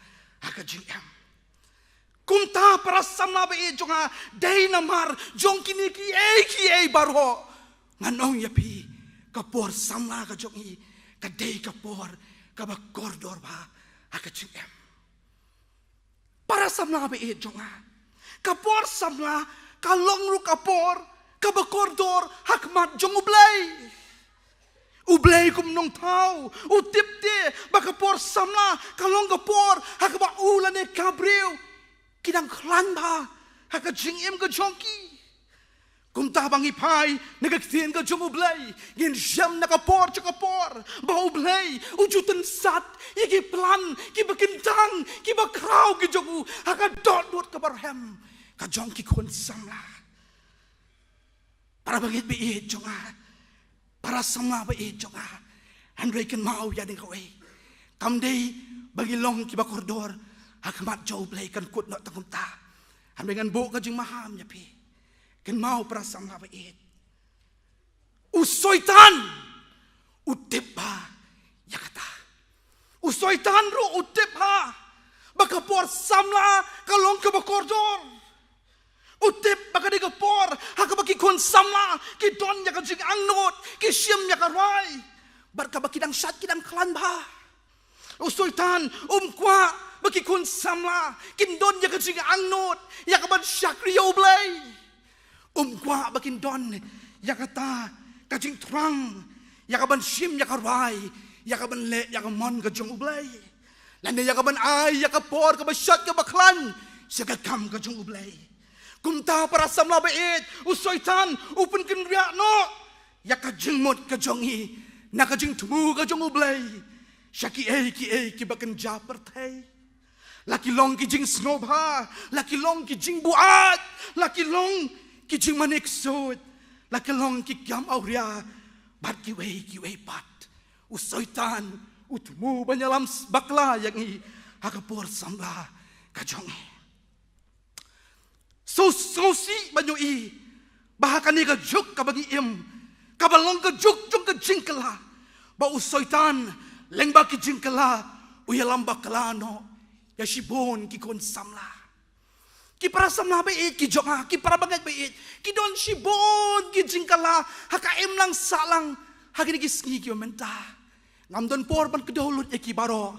ha ka jingim. Kumta para samla ba ïeit jong nga, dei namar jong kine kiei kiei baroh ngan ong ïa phi, ka por samla ka jong ngi ka dei ka por kaba kordor bha ha ka jingim. Para samla ba ïeit jong nga, ka por samla ka long ruh ka por kaba kordor ha khmat jong U Blei. U Blei kum nongthaw u tip te ba ka por samla ka long ka por ha kaba u lane ka briew ki dang khlaiñ bha ha ka jingim ka jong ki. Kumta ba ngi phai na ka ktien ka jong U Blei, ngin shem na ka por sha ka por ba U Blei u ju tynsat ïa ki plan kiba kyntang kiba khraw ki jong u ha ka dohnud kaba rhem ka jong ki khun samla. Para bangeit ba ïeit jong nga, para samla ba ïeit jong nga, hynrei kynmaw ïa dei kawei, kam dei ba ngi long kiba kordor ha khmat jong U Blei kan kut noh tang kumta. Hynrei ngan buh ka jingmaham ïa phi. Kynmaw para samla ba ïeit, u Soitan u tip bha ïa kata. U Soitan ruh u tip bha ba ka por samla ka long kaba kordor. U tip ba ka dei ka por ha kaba ki khun samla ki don ïa ka jingangnud, ki shim ïa ka rwai bad kaba ki dang shait ki dang khlaiñ bha. U Soitan um kwah ba ki khun samla kin don ïa ka jingangnud ïa ka ban shakri ïa U Blei. Um kwah ba kin don ïa kata ka jingthrang ïa ka ban shim ïa ka rai, ïa ka ban leh ïa ka mon ka jong U Blei, lane ïa ka ban ai ïa ka por kaba shait kaba khlaiñ sha ka kam ka jong U Blei. Kumta para samla baieit, u Soitan u pynkynriah noh ïa ka jingmut ka jong ngi na ka jingthmu ka jong U Blei sha kiei kiei kiba kynja pyrthei. La ki long ki jingsngewbha, la ki long ki jingbuaid, la ki long ki jingmane ksuid, la ki long ki kam awria bad kiwei kiwei pat. U Soitan u thmu ban ïalam bakla ïa ngi ha ka por samla ka jong ngi. Sngewsih ban ïohi ba ha kane ka juk kaba ngi im, kaba long ka juk jong ka jingkylla, ba u Soitan lyngba ki jingkylla u ïalam bakla noh ïa shibun ki khun samla. Ki para samla baieit ki jong nga, ki para bangeit baieit, ki don shibun ki jingkylla ha ka imlang sahlang ha kine ki sngi kiba mynta. Ngam don por ban kdew lut ïa ki baroh,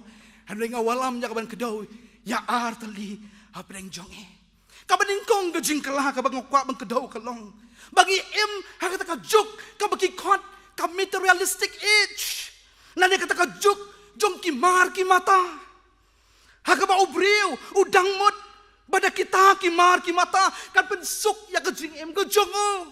hynrei nga wallam ïa ka ban kdew ïa ar tylli hapdeng jong ngi. Kaba nyngkong ka jingkylla kaba nga kwah ban kdew ka long ba ngi im ha kata ka juk kaba ki khot ka materialistic age, lane kata ka juk jong ki mar ki mata, ha kaba u briew u dang mut ba da kita ki mar ki mata kan pynsuk ïa ka jingim ka jong u.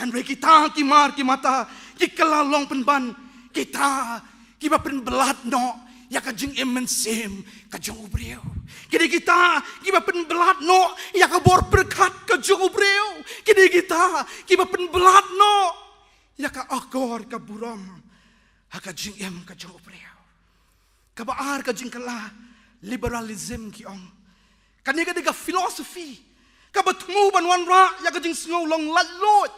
Hynrei kita ki mar ki mata ki kylla long pynban kita kiba pynblad noh ïa ka jingim mynsiem ka jong u briew. Ki dei kita kiba pynblad noh ïa ka bor pyrkhat ka jong u briew. Ki dei kita kiba pynblad noh ïa ka akor ka burom ha ka jingim ka jong u briew. Kaba ar ka jingkylla, liberalism ki ong. Kane ka dei ka philosophy kaba thmu ban wanrah ïa ka jingsngew long laitluid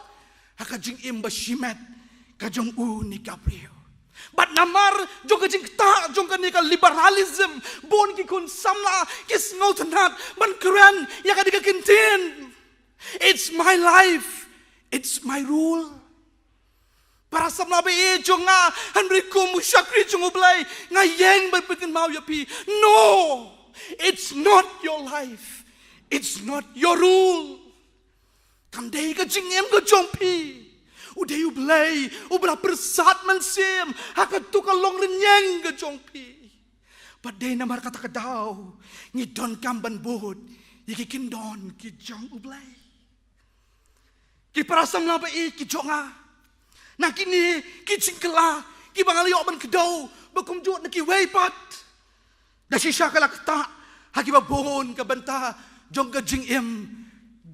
ha ka jingim ba shimet ka jong u ne ka briew. Bad namar jong ka jingktah jong kane ka liberalism, bun ki khun samla ki sngewtynnat ban kren ïa ka dei ka kyntien, "It's my life, it's my rule." Para samla baieit jong nga, hynrei kum u shakri jong U Blei, nga ïeng ban pynkynmaw ïa phi, no, it's not your life, it's not your rule. Kam dei ka jingim ka jong phi. U dei U Blei uba la pyrsad mynsiem ha kato ka longrynïeng ka jong phi. Bad dei namar kata ka daw ngi donkam ban bud ïa ki kyndon ki jong U Blei. Ki para samla baieit ki jong nga, na kine ki jingkylla kiba nga la ïoh ban kdew, ba kumjuh na kiwei pat, da shisha ka la ktah ha kiba bun ka bynta jong ka jingim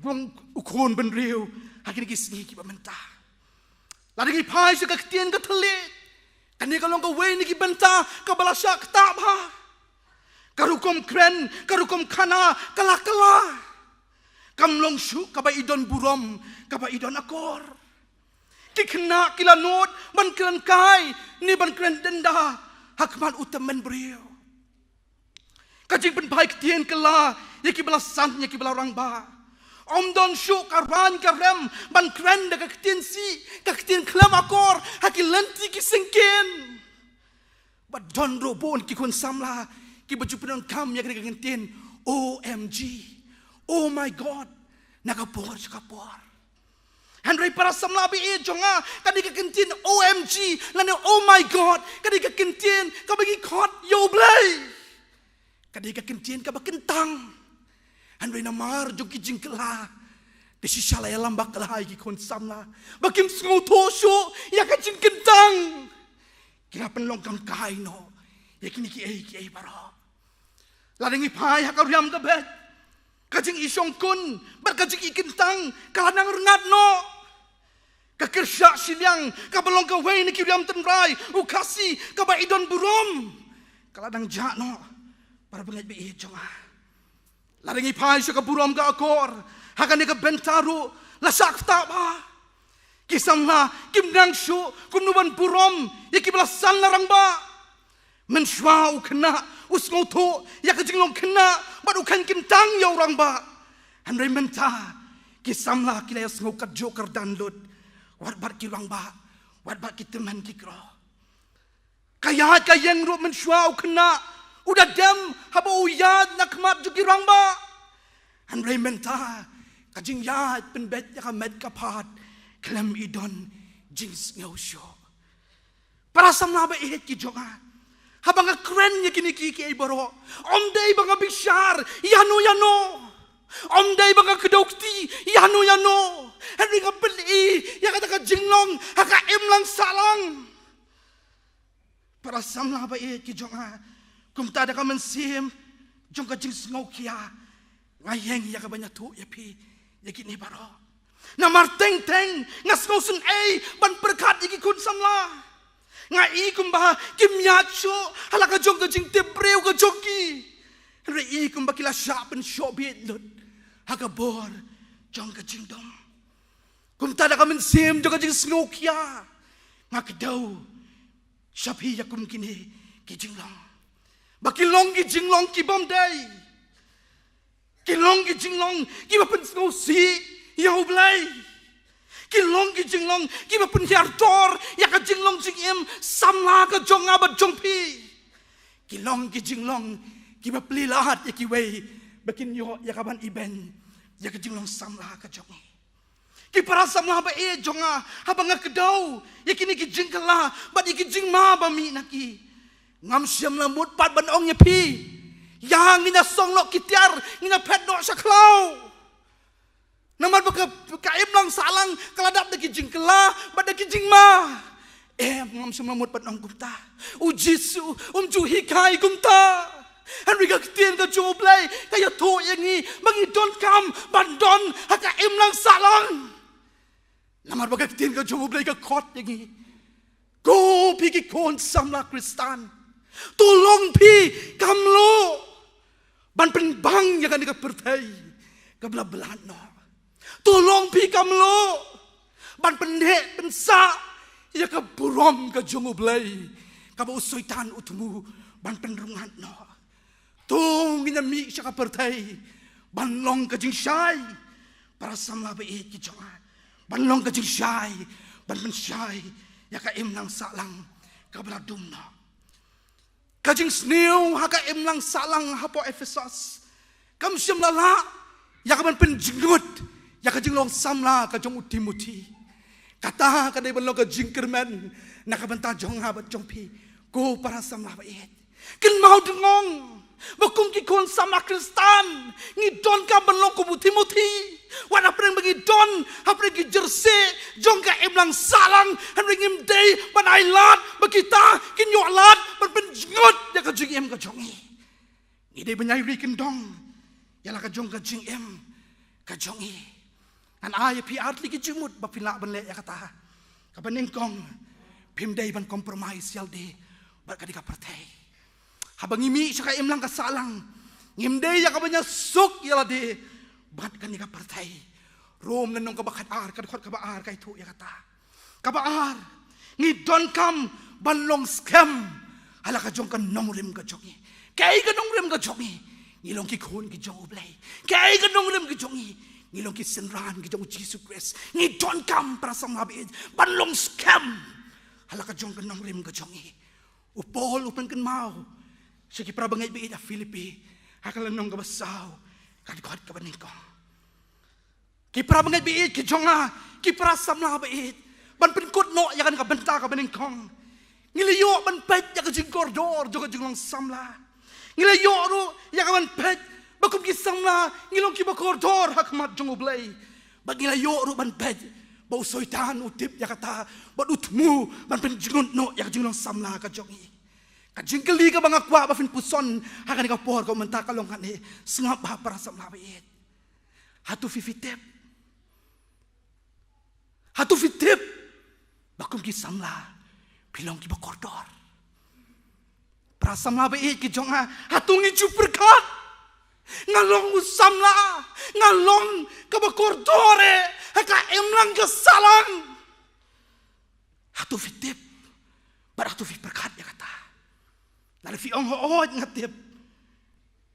jong u khun bynriew ha kine ki sngi kiba mynta. Lada ngi phai sha ka ktien ka thylliej, kane ka long kawei na ki bynta kaba la shah ktah bha. Ka rukom kren, ka rukom khana ka la kylla. Kam long shuh kaba i don burom, kaba i don akor. Ki khynnah ki la nud ban kren kai ne ban kren dynda ha khmat u tymmen briew. Ka jingpynphai ktien kylla ïa kiba la san, ïa kiba la rangbah. Ym don shuh ka rang ka rem ban kren da ka ktien sih, ka ktien khlem akor ha ki lynti ki syngkien. Bad don ruh bun ki khun samla kiba ju pyndonkam ïa ka kyntien O M G, "Oh my God," na ka por sha ka por. Hynrei para samla baieit jong nga, ka dei ka kyntien O M G lane "Oh my God" ka dei ka kyntien kaba ngi khot ïa U Blei. Ka dei ka kyntien kaba kyntang. Hynrei namar jong ki jingkylla, da shisha la ïalam bakla ïa ki khun samla ba kim sngewthuh shuh ïa ka jingkyntang. Ki la pynlong kam kai noh ïa kine kiei kiei baroh. Lada ngi phai ha ka riam ka beit, ka jingïashongkun bad ka jingïakyntang ka la nang rngat noh. Ka kyrshah shiliang kaba long kawei na ki riam tynrai u Khasi kaba i don burom ka la nang jah noh, para bangeit baieit jong nga. Lada ngi phai sha ka burom ka akor, ha kane ka bynta ruh la shah ktah bha. Ki samla kim nang shuh kumno ban burom ïa kiba la san la rangbah. Mynshuwa u khynnah u sngewthuh ïa ka jinglong khynnah bad u kheiñ kyntang ïa u rangbah. Hynrei mynta ki samla ki la ïasngew katjuh kyrdan lut, wat bad ki rangbah, wat bad ki tymmen ki kro. Ka ïaid ka ïeng ruh mynshuwa u khynnah u da dem haba u ïaid na khmat jong ki rangbah. Hynrei mynta ka jingïaid pynbeit ïa ka met ka phad khlem i don jingsngewshoh. Para samla ba ïeit ki jong nga, haba nga kren ïa kine kiei kiei baroh, ym dei ba nga bishar ïano ïano, ym dei ba nga kdew kti ïano ïano. Hynrei nga pyni ïa kata ka jinglong ha ka imlang sahlang. Para samla ba ïeit ki jong nga, kumta da ka mynsiem jong ka jingsngewkhia, nga ïeng ïa ka ban ïathuh ïa phi ïa kine baroh. Namar teng teng nga sngewsynei ban pyrkhat ïa ki khun samla. Nga i kumba kim ïaid shuh ha la ka jong ka jingtip briew ka jong ki, hynrei i kumba ki la shah pynshoh bieit lut ha ka bor jong ka jingdum. Kumta da ka mynsiem jong ka jingsngewkhia, nga kdew sha phi ïa kum kine ki jinglong, ba ki long ki jinglong ki bym dei. Ki long ki jinglong kiba pynsngewsih ïa U Blei. Ki long ki jinglong kiba pynhiar dor ïa ka jinglong jingim samla ka jong nga bad jong phi. Ki long ki jinglong kiba plie lad ïa kiwei ba kin ïoh ïa ka ban ibeiñ ïa ka jinglong samla ka jong ngi. Ki para samla ba ïeit jong nga, haba nga kdew ïa kine ki jingkylla bad ïa ki jingma ba mih na ki, ngam shym la mut pat ban ong ïa phi, ïa ngin ïa song noh ki tiar, ngin ïa phet noh sha khlaw. Namar ba ka, ka imlang sahlang ka la dap da ki jingkylla bad da ki jingma. Em, ngam shym la mut ban ong kumta. U Jisu um ju hikai kumta. Hynrei ka ktien ka jong U Blei ka ïathuh ïa ngi ba ngi donkam ban don ha ka imlang sahlang. Namar ba ka ktien ka jong U Blei ka khot ïa ngi, ko phi ki khun samla Khristan, to long phi ka mluh ban pynbang ïa kane ka pyrthei kaba la blad noh. To long phi ka mluh ban pynneh pynsah ïa ka burom ka jong U Blei, kaba u Soitan u thmu ban pynrung noh. To ngin ïa mih sha ka pyrthei ban long ka jingshai, para samla ba ïeit ki jong nga, ban long ka jingshai ban pynshai ïa ka imlang sahlang kaba la dum noh. Ka jingsniew ha ka imlang sahlang hapoh Ephesos kam shym la lah ïa ka ban pynjngut ïa ka jinglong samla ka jong u Timothi. Kata ka dei ban long ka jingkyrmen na ka bynta jong nga bad jong phi, ko para samla ba ïeit. Kynmaw dngong ba kum ki khun samla Khristan ngi donkam ban long kum u Timothi. Wat hapdeng ba ngi don hapdeng ki jyrsieh jong ka imlang sahlang, hynrei ngim dei ban ai lad ba kita kin ïoh lad ban pynjngut ïa ka jingim ka jong ngi. Ngi dei ban ïai ri kyndong ïa la ka jong ka jingim ka jong ngi. Ngan ai ïa phi ar tylli ki jingmut ba phin lah ban leh ïa kata. Kaba nyngkong, phim dei ban compromise ïa lade bad kane ka pyrthei. Haba ngi mih sha ka imlang ka sahlang, ngim dei ïa ka ban ïasuk ïa lade bad kane ka pyrthei. Rom lynnong kaba khatar, ka dkhot kaba ar ka ïathuh ïa kata. Kaba ar, ngi donkam ban long skhem ha la ka jong ka nongrim ka jong ngi. Kaei ka nongrim ka jong ngi? Ngi long ki khun ki jong U Blei. Kaei ka nongrim ka jong ngi? Ngi long ki synran ki jong U Jisu Khrist. Ngi donkam, para samla ba ïeit, ban long skhem ha la ka jong ka nongrim ka jong ngi. U Paul u pynkynmaw sha ki para bangeit ba ïeit ha Philippi, ha ka lynnong kaba saw, ka dkhot kaba nyngkong. Ki para bangeit ba ïeit ki jong nga, ki para samla ba ïeit, ban pynkut noh ïa kane ka bynta kaba nyngkong, ngi la ïoh ban peit ïa ka jingkordor jong ka jinglong samla. Ngi la ïoh ruh ïa ka ban peit ba kum ki samla ngi long kiba kordor ha khmat jong U Blei. Bad ngi la ïoh ruh ban peit ba u Soitan u tip ïa kata bad u thmu ban pynjngut noh ïa ka jinglong samla ka jong ngi. Ka jingkylli kaba nga kwah ba phin puson ha kane ka por kaba mynta ka long kane, sngap bha para samla ba ïeit. Hato phi, phi tip? Hato phi tip ba kum ki samla phi long kiba kordor? Para samla ba ïeit ki jong nga, hato ngi ju pyrkhat, nga long u samla, nga long kaba kordor eh ha ka imlang ka sahlang? Hato phi tip bad hato phi pyrkhat ïa kata? Lada phi ong, hooid nga tip,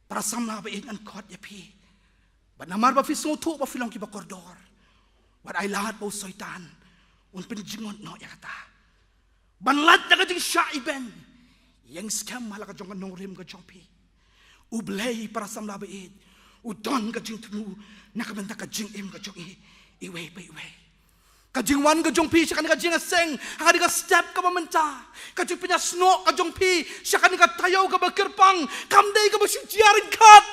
para samla ba ïeit, ngan khot ïa phi. Bad namar ba phi sngewthuh ba phi long kiba kordor, wat ai lad ba u Soitan un pynjngut noh ïa kata. Ban lait da ka jingshah ibeiñ, Ïeng skhem ha la ka jong ka nongrim ka jong phi. U Blei para samla ba ïeit u don ka jingthmu na ka bynta ka jingim ka jong i, iwei pa iwei. Ka jingwan ka jong phi sha kane ka jingïaseng ha kane ka step kaba mynta, ka jingpynïasnoh ka jong phi sha kane ka taïew kaba kyrpang, kam dei kaba shu jia ryngkat.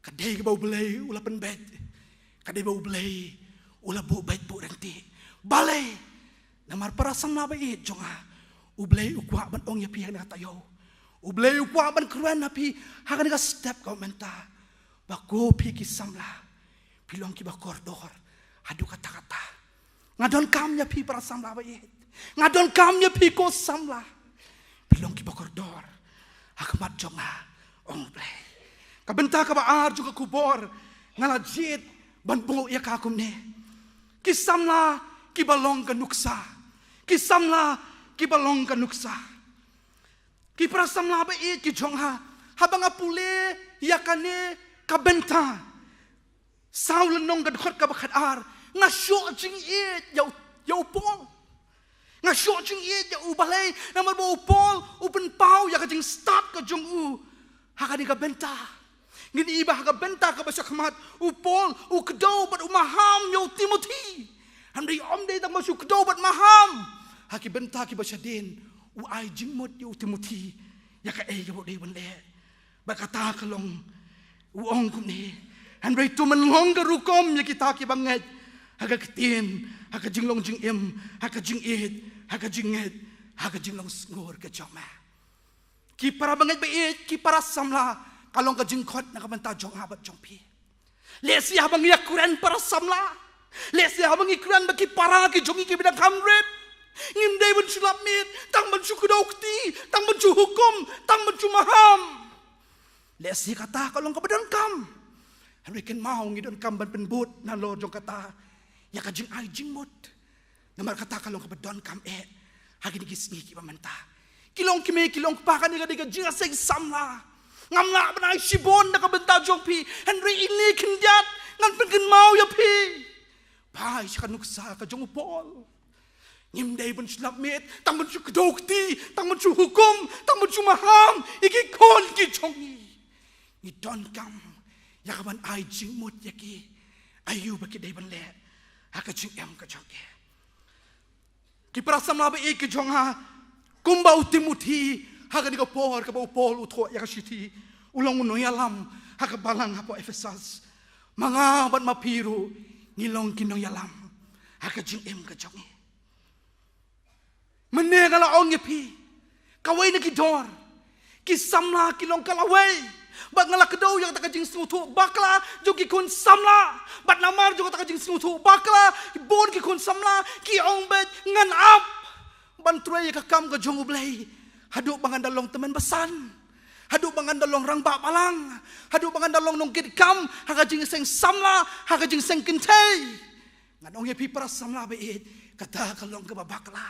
Ka dei kaba U Blei u la pynbeit, ka dei ba U Blei u la buh beit buh ryntih. Balei? Namar para samla ba ïeit jong nga, U Blei u kwah ban ong ïa phi ha kane ka taïew. U Blei u kwah ban kren ha phi ha kane ka step kaba mynta, ba ko phi ki samla phi long kiba kordor haduh katta katta. Nga donkam ïa phi para samla ba ïeit. Nga donkam ïa phi ko samla. Phi long kiba kordor ha khmat jong nga, ong U Blei. Ka bynta kaba ar jong ka khubor nga la jied ban buh ïa ka kumne: ki samla kiba long ka nuksa. Ki samla kiba long ka nuksa. Ki para samla ba ïeit ki jong nga, haba nga pule ïa kane ka bynta, saw lynnong ka dkhot kaba khatar, nga shoh jingïeit ïa u, ïa u Paul. Nga shoh jingïeit ïa u. Balei? Namar ba u Paul u pynpaw ïa ka jingstad ka jong u ha kane ka bynta. Ngin ïohi ba ha ka bynta kaba sha khmat, u Paul u kdew bad u maham ïa u Timothi. Hynrei ym dei tang ba shu kdew bad maham, ha ki bynta kiba shadien u ai jingmut ïa u Timothi ïa kaei kaba u dei ban leh. Bad kata ka long, u ong kumne: Hynrei to men long ka rukom ïa kita kiba ngeit ha ka ktien, ha ka jinglong jingim, ha ka jingïeit, ha ka jingngeit, ha ka jinglong sngur ka jong me. Ki para bangeit ba ïeit, ki para samla, ka long ka jingkhot na ka bynta jong nga bad jong phi. Lehse haba ngi ïakren para samla, lehse haba ngi kren bad ki para ki jong ngi kiba dang kham rit, ngim dei ban shu lap miet tang ban shu kdew kti, tang ban shu hukum, tang ban shu maham. Lehse kata ka long kaba donkam. Hynrei kynmaw, ngi donkam ban pynbud nalor jong kata ïa ka jingai jingmut. Namar kata ka long kaba donkam eh ha kine ki sngi kiba mynta. Ki long kmie, ki long kpa, kane ka dei ka jingïaseng samla. Ngam lah ban ai shibun na ka bynta jong phi, hynrei ine khyndiat ngan pynkynmaw ïa phi. Phai sha ka nuksa ka jong u Paul. Ngim dei ban shu lap miet tang ban shu kdew kti, tang ban shu hukum, tang ban shu maham ïa ki khun ki jong ngi. Ngi donkam ïa ka ban ai jingmut ïa ki, aïu ba ki dei ban leh ha ka jingim ka jong ki. Ki para samla ba ïeit ki jong nga, kumba u Timothi ha kane ka por kaba u Paul u thoh ïa ka shithi, u long u nongïalam ha ka balang hapoh Ephesus. Ma nga bad ma phi ruh ngi long ki nongïalam ha ka jingim ka jong ngi. Mynne nga la ong ïa phi, kawei na ki dor, ki samla ki long ka lawei. Bad nga la kdew ïa kata ka jingsngewthuh bakla jong ki khun samla. Bad namar jong kata ka jingsngewthuh bakla, bun ki khun samla ki ong beit, ngan ap ban trei ïa ka kam ka jong U Blei haduh ba ngan da long tymmen basan, haduh ba ngan da long rangbah balang, haduh ba ngan da long nongkitkam ha ka jingïaseng samla, ha ka jingïaseng kynthei. Ngan ong ïa phi para samla ba ïeit, kata ka long kaba bakla.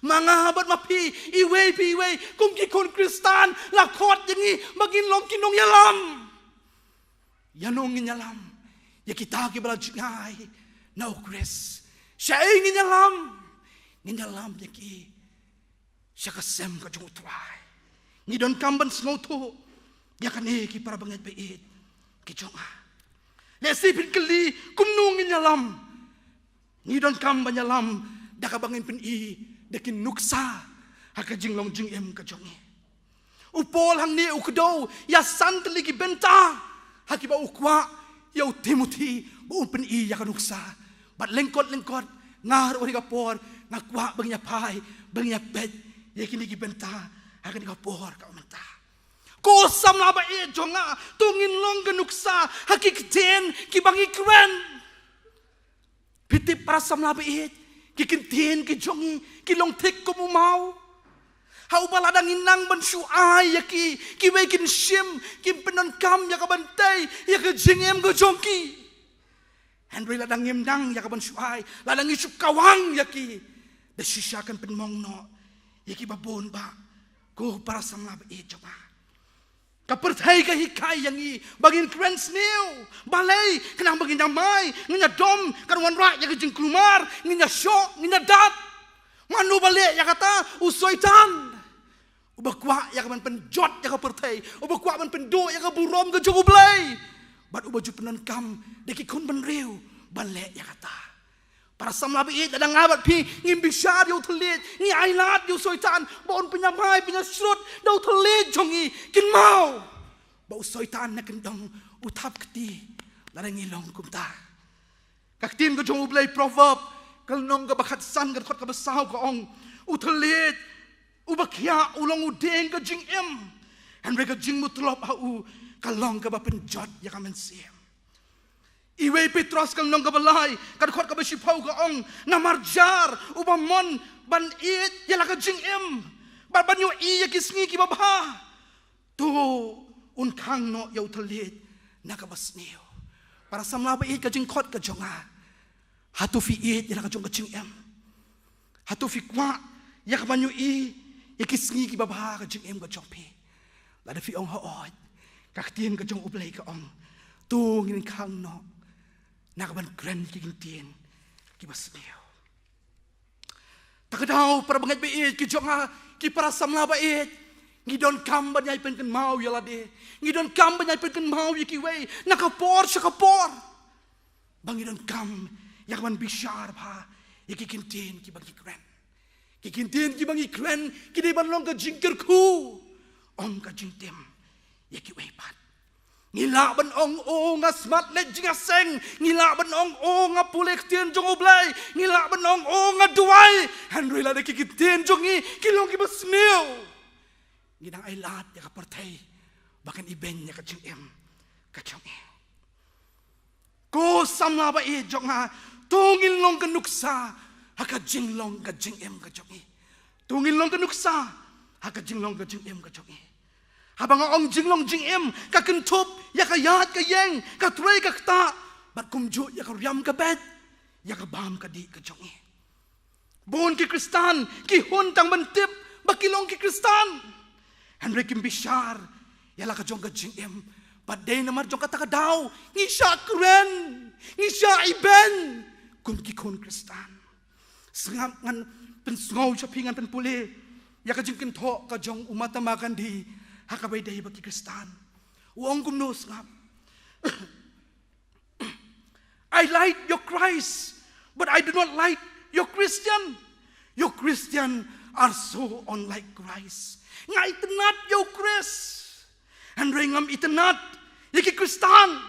Ma nga bad ma phi, iwei pa iwei kum ki khun Khristan, la khot ïa ngi ba ngin long ki nongïalam. Ïano ngin ïalam ïa kita kiba la jngai na U Khrist? Shaei ngin ïalam? Ngin ïalam ïa ki sha ka sem ka jong U Trai. Ngi donkam ban sngewthuh ïa kane, ki para bangeit ba ïeit ki jong nga. Lehse phin kylli, kumno ngin ïalam? Ngi donkam ban ïalam da kaba ngin pyni da ki nuksa ha ka jinglong jingim ka jong ngi. U Paul hangne u kdew ïa san tylli ki bynta ha kiba u kwah ïa u Timothi ba un pyni ïa ka nuksa. Bad lyngkot lyngkot, nga ruh ha kane ka por nga kwah ba ngin ïa phai, ba ngin ïa peit ïa kine ki bynta ha kane ka por kaba mynta. Ko samla ba ïeit jong nga, to ngin long ka nuksa ha ki ktien kiba ngi kren. Phi tip para samla ba ïeit, ki ktien ki jong ngi ki long thik kum u maw. Ha uba lada ngi nang ban shu ai ïa ki, kiwei kin shim, kin pyndonkam ïa ka ban tei ïa ka jingim ka jong ki. Hynrei lada ngim nang ïa ka ban shu ai, lada ngi shu kawang ïa ki, da shisha kan pynmong noh ïa kiba bun bah. Ko para samla ba ïeit jong nga, ka pyrthei ka hikai ïa ngi ba ngin kren sniew. Balei? Khnang ba ngin ïa mai, ngin ïa dom, kan wanrah ïa ka jingkulmar, ngin ïa shoh, ngin ïa dat. Mano ba leh ïa kata? U Soitan. Uba kwah ïa ka ban pynjot ïa ka pyrthei, uba kwah ban pynduh ïa ka burom ka jong U Blei, bad uba ju pyndonkam da ki khun bynriew ban leh ïa kata. Para samla ba ïeit, lada nga bad phi ngim bishar ïa u thylliej, ngi ailad ïa u Soitan ba un pynïamai pynïashrut da u thylliej jong ngi, kynmaw ba u Soitan na kyndong u thap kti lada ngi long kumta. Ka ktien ka jong U Blei, Proverb ka lynnong kaba khatsan, ka dkhot kaba saw ka ong, u thylliej uba khiah u long u dieng ka jingim, hynrei ka jingmutlop ha u ka long kaba pynjot ïa ka mynsiem. Iwei Petros ka lynnong kaba lai, ka dkhot kaba shiphew ka ong, namar jar uba mon ban ïeit ïa la ka jingim bad ban ïohi ïa ki sngi kiba bha, to un khang noh ïa u thylliej na kaba sniew. Para samla ba ïeit, ka jingkhot ka jong nga, hato phi ïeit ïa la ka jong ka jingim? Hato phi kwah ïa ka ban ïohi ïa ki sngi kiba bha ha ka jingim ka jong phi? Lada phi ong hooid, ka ktien ka jong U Blei ka ong, to ngin khang noh na ka ban kren ïa ki kyntien kiba sniew. Ta ka daw, para bangeit ba ïeit ki jong nga, ki para samla ba ïeit, ngi donkam ban ïai pynkynmaw ïa lade, ngi donkam ban ïai pynkynmaw ïa kiwei na ka por sha ka por, ba ngi donkam ïa ka ban bishar bha ïa ki kyntien kiba ngi kren. Ki kyntien kiba ngi kren ki dei ban long ka jingkyrkhu, ym ka jingtim ïa kiwei pat. Ngi lah ban ong, o nga smat leit jingïaseng, ngi lah ban ong, o nga pule ktien jong U Blei, ngi lah ban ong, o nga duwai, hynrei lada ki kyntien jong ngi ki long kiba sniew, ngi dang ailad ïa ka pyrthei ba kan ibeiñ ïa ka jingim ka jong ngi. Ko samla ba ïeit jong nga, to ngin long ka nuksa ha ka jinglong ka jingim ka jong ngi. To ngin long ka nuksa ha ka jinglong ka jingim ka jong ngi. Haba nga ong jinglong jingim, ka kynthup ïa ka ïaid ka ïeng, ka trei ka ktah, bad kumjuh ïa ka riam ka beit, ïa ka bam ka dih ka jong ngi. Bun ki Khristan ki hun tang ban tip ba ki long ki Khristan, hynrei kim bishar ïa la ka jong ka jingim. Bad dei namar jong kata ka daw ngi shah kren, ngi shah ibeiñ kum ki khun Khristan. Sngap, ngan pynsngew sha phi, ngan pynpule ïa ka jingkynthoh ka jong u Mahatma Gandhi ha kaba ïadei bad ki Khristan. U ong kumno, sngap. I like your Christ, but I do not like your Christian. Your Christian are so unlike Christ. Nga itynnad ïa u Khrist, hynrei ngam itynnad ïa ki Khristan.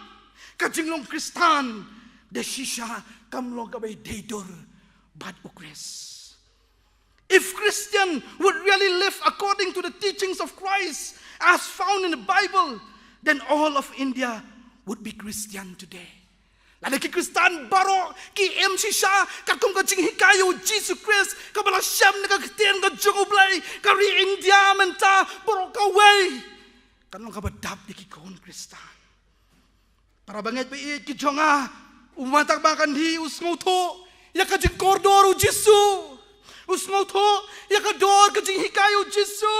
Ka jinglong Khristan da shisha kam long kaba ïadei dur bad u Khrist. If Christian would really live according to the teachings of Christ as found in the Bible, then all of India would be Christian today. Lada ki Khristan baroh ki im shisha katkum ka jinghikai u Jisu Khrist kaba la shem na ka ktien ka jong U Blei, ka ri India mynta baroh kawei kan long kaba dap ïa ki khun Khristan. Para bangeit ba ïeit ki jong nga, u Mahatma Gandhi u sngewthuh ïa ka jingkordor u Jisu. U sngewthuh ïa ka dor ka jinghikai u Jisu.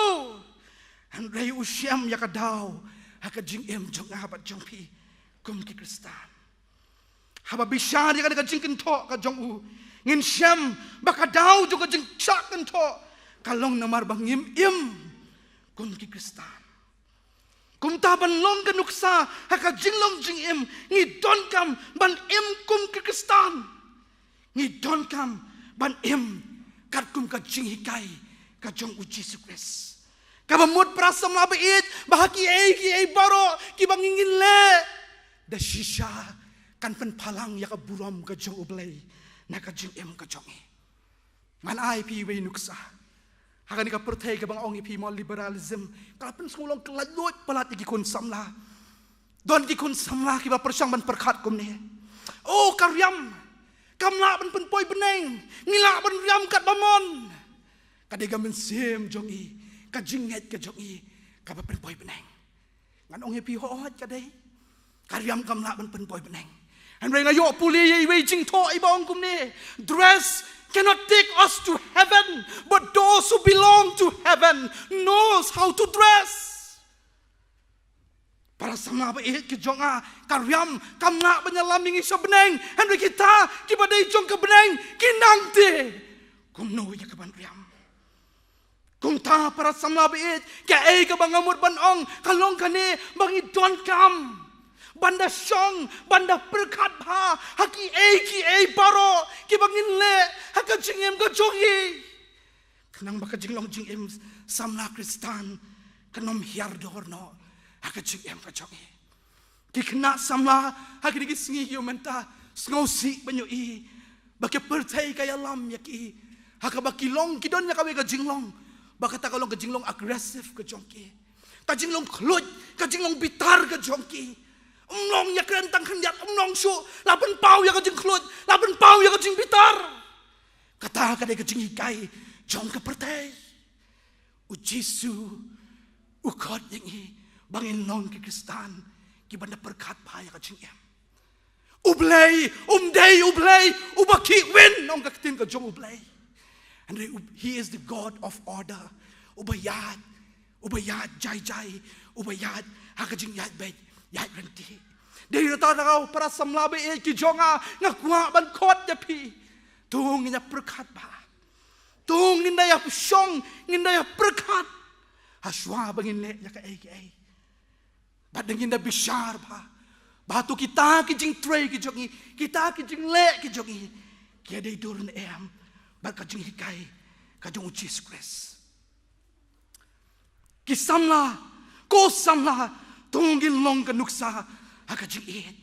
Hynrei u shem ïa ka daw ha ka jingim jong nga bad jong phi kum ki Khristan. Haba bishar ïa ka, ka jingkynthoh ka jong u, ngin shem ba ka daw jong ka jingshah kynthoh ka long namar ba ngim im kum ki Khristan. Kumta ban long ka nuksa ha ka jinglong jingim, ngi donkam ban im kum ki Khristan. Ngi donkam ban im katkum ka jinghikai ka jong u Jisu Khrist, kaba mut, para samla ba ïeit, ba ha kiei kiei baroh kiba ngi ngin leh, da shisha kan pynphalang ïa ka burom ka jong U Blei na ka jingim ka jong ngi. Ngan ai phi iwei i nuksa. Ha kane ka pyrthei kaba nga ong ïa phi mo, liberalism, ka la pynsngewlong ka laitluid palat ïa ki khun samla. Don ki khun samla kiba pyrshang ban pyrkhat kumne: O, ka riam kam lah ban pynpoi bneng, ngi lah ban riam katba mon. Ka dei ka mynsiem jong ngi, ka jingngeit ka jong ngi kaba pynpoi bneng. Ngan ong ïa phi, hooid, ka dei. Ka riam kam lah ban pynpoi bneng. Hynrei nga ïoh pule ïa iwei i jingthoh iba ong kumne: Dress cannot take us to heaven, but those who belong to heaven knows how to dress. Para samla ba ïeit ki jong nga, ka riam kam lah ban ïalam ïa ngi sha bneng, hynrei kita kiba dei jong ka bneng ki nang tip kumno ïa ka ban riam. Kumta para samla baieit, kaei kaba nga mut ban ong ka long kane, ba ngi donkam ban da shong, ban da pyrkhat bha ha kiei kiei baroh kiba ngin leh ha ka jingim ka jong ngi. Khnang ba ka jinglong jingim samla Khristan kan ym hiar dor noh ha ka jingim ka jong ngi. Ki khynnah samla ha kine ki sngi ki mynta, sngewsih ban ïohi ba ka pyrthei ka ïalam ïa ki, ha kaba ki long, ki don ïa kawei ka jinglong ba kata ka long ka jinglong aggressive ka jong ki, ka jinglong khluit, ka jinglong bitar ka jong ki. Ym long ïakren tang khyndiat, ym long shuh, la pynpaw ïa ka jingkhluit, la pynpaw ïa ka jingbitar. Kata ka dei ka jinghikai jong ka pyrthei. U Jisu u khot ïa ngi ba ngin long ki Khristan kiba da pyrkhat bha ïa ka jingim. U Blei um dei U Blei uba khih win, ong ka ktien ka jong U Blei. Hynrei u, he is the God of order. Uba ïaid, uba ïaid jai jai, uba ïaid ha ka jingïaid beit ïaid ryntih. Dei na kata ka daw para samla baieit ki jong nga, nga kwah ban khot ïa phi. To ngin ïa pyrkhat bha. To ngin da ïa shong, ngin da ïa pyrkhat ha shuwa ba ngin leh ïa kaei kaei. Bad da ngin da bishar bha ba to kita ki jingtrei ki jong ngi, kita ki jingleh ki jong ngi, ki dei dur ne em bad ka jinghikai ka jong U Jisu Khrist. Ki samla, ko samla, to ngin long ka nuksa ha ka jingïeit.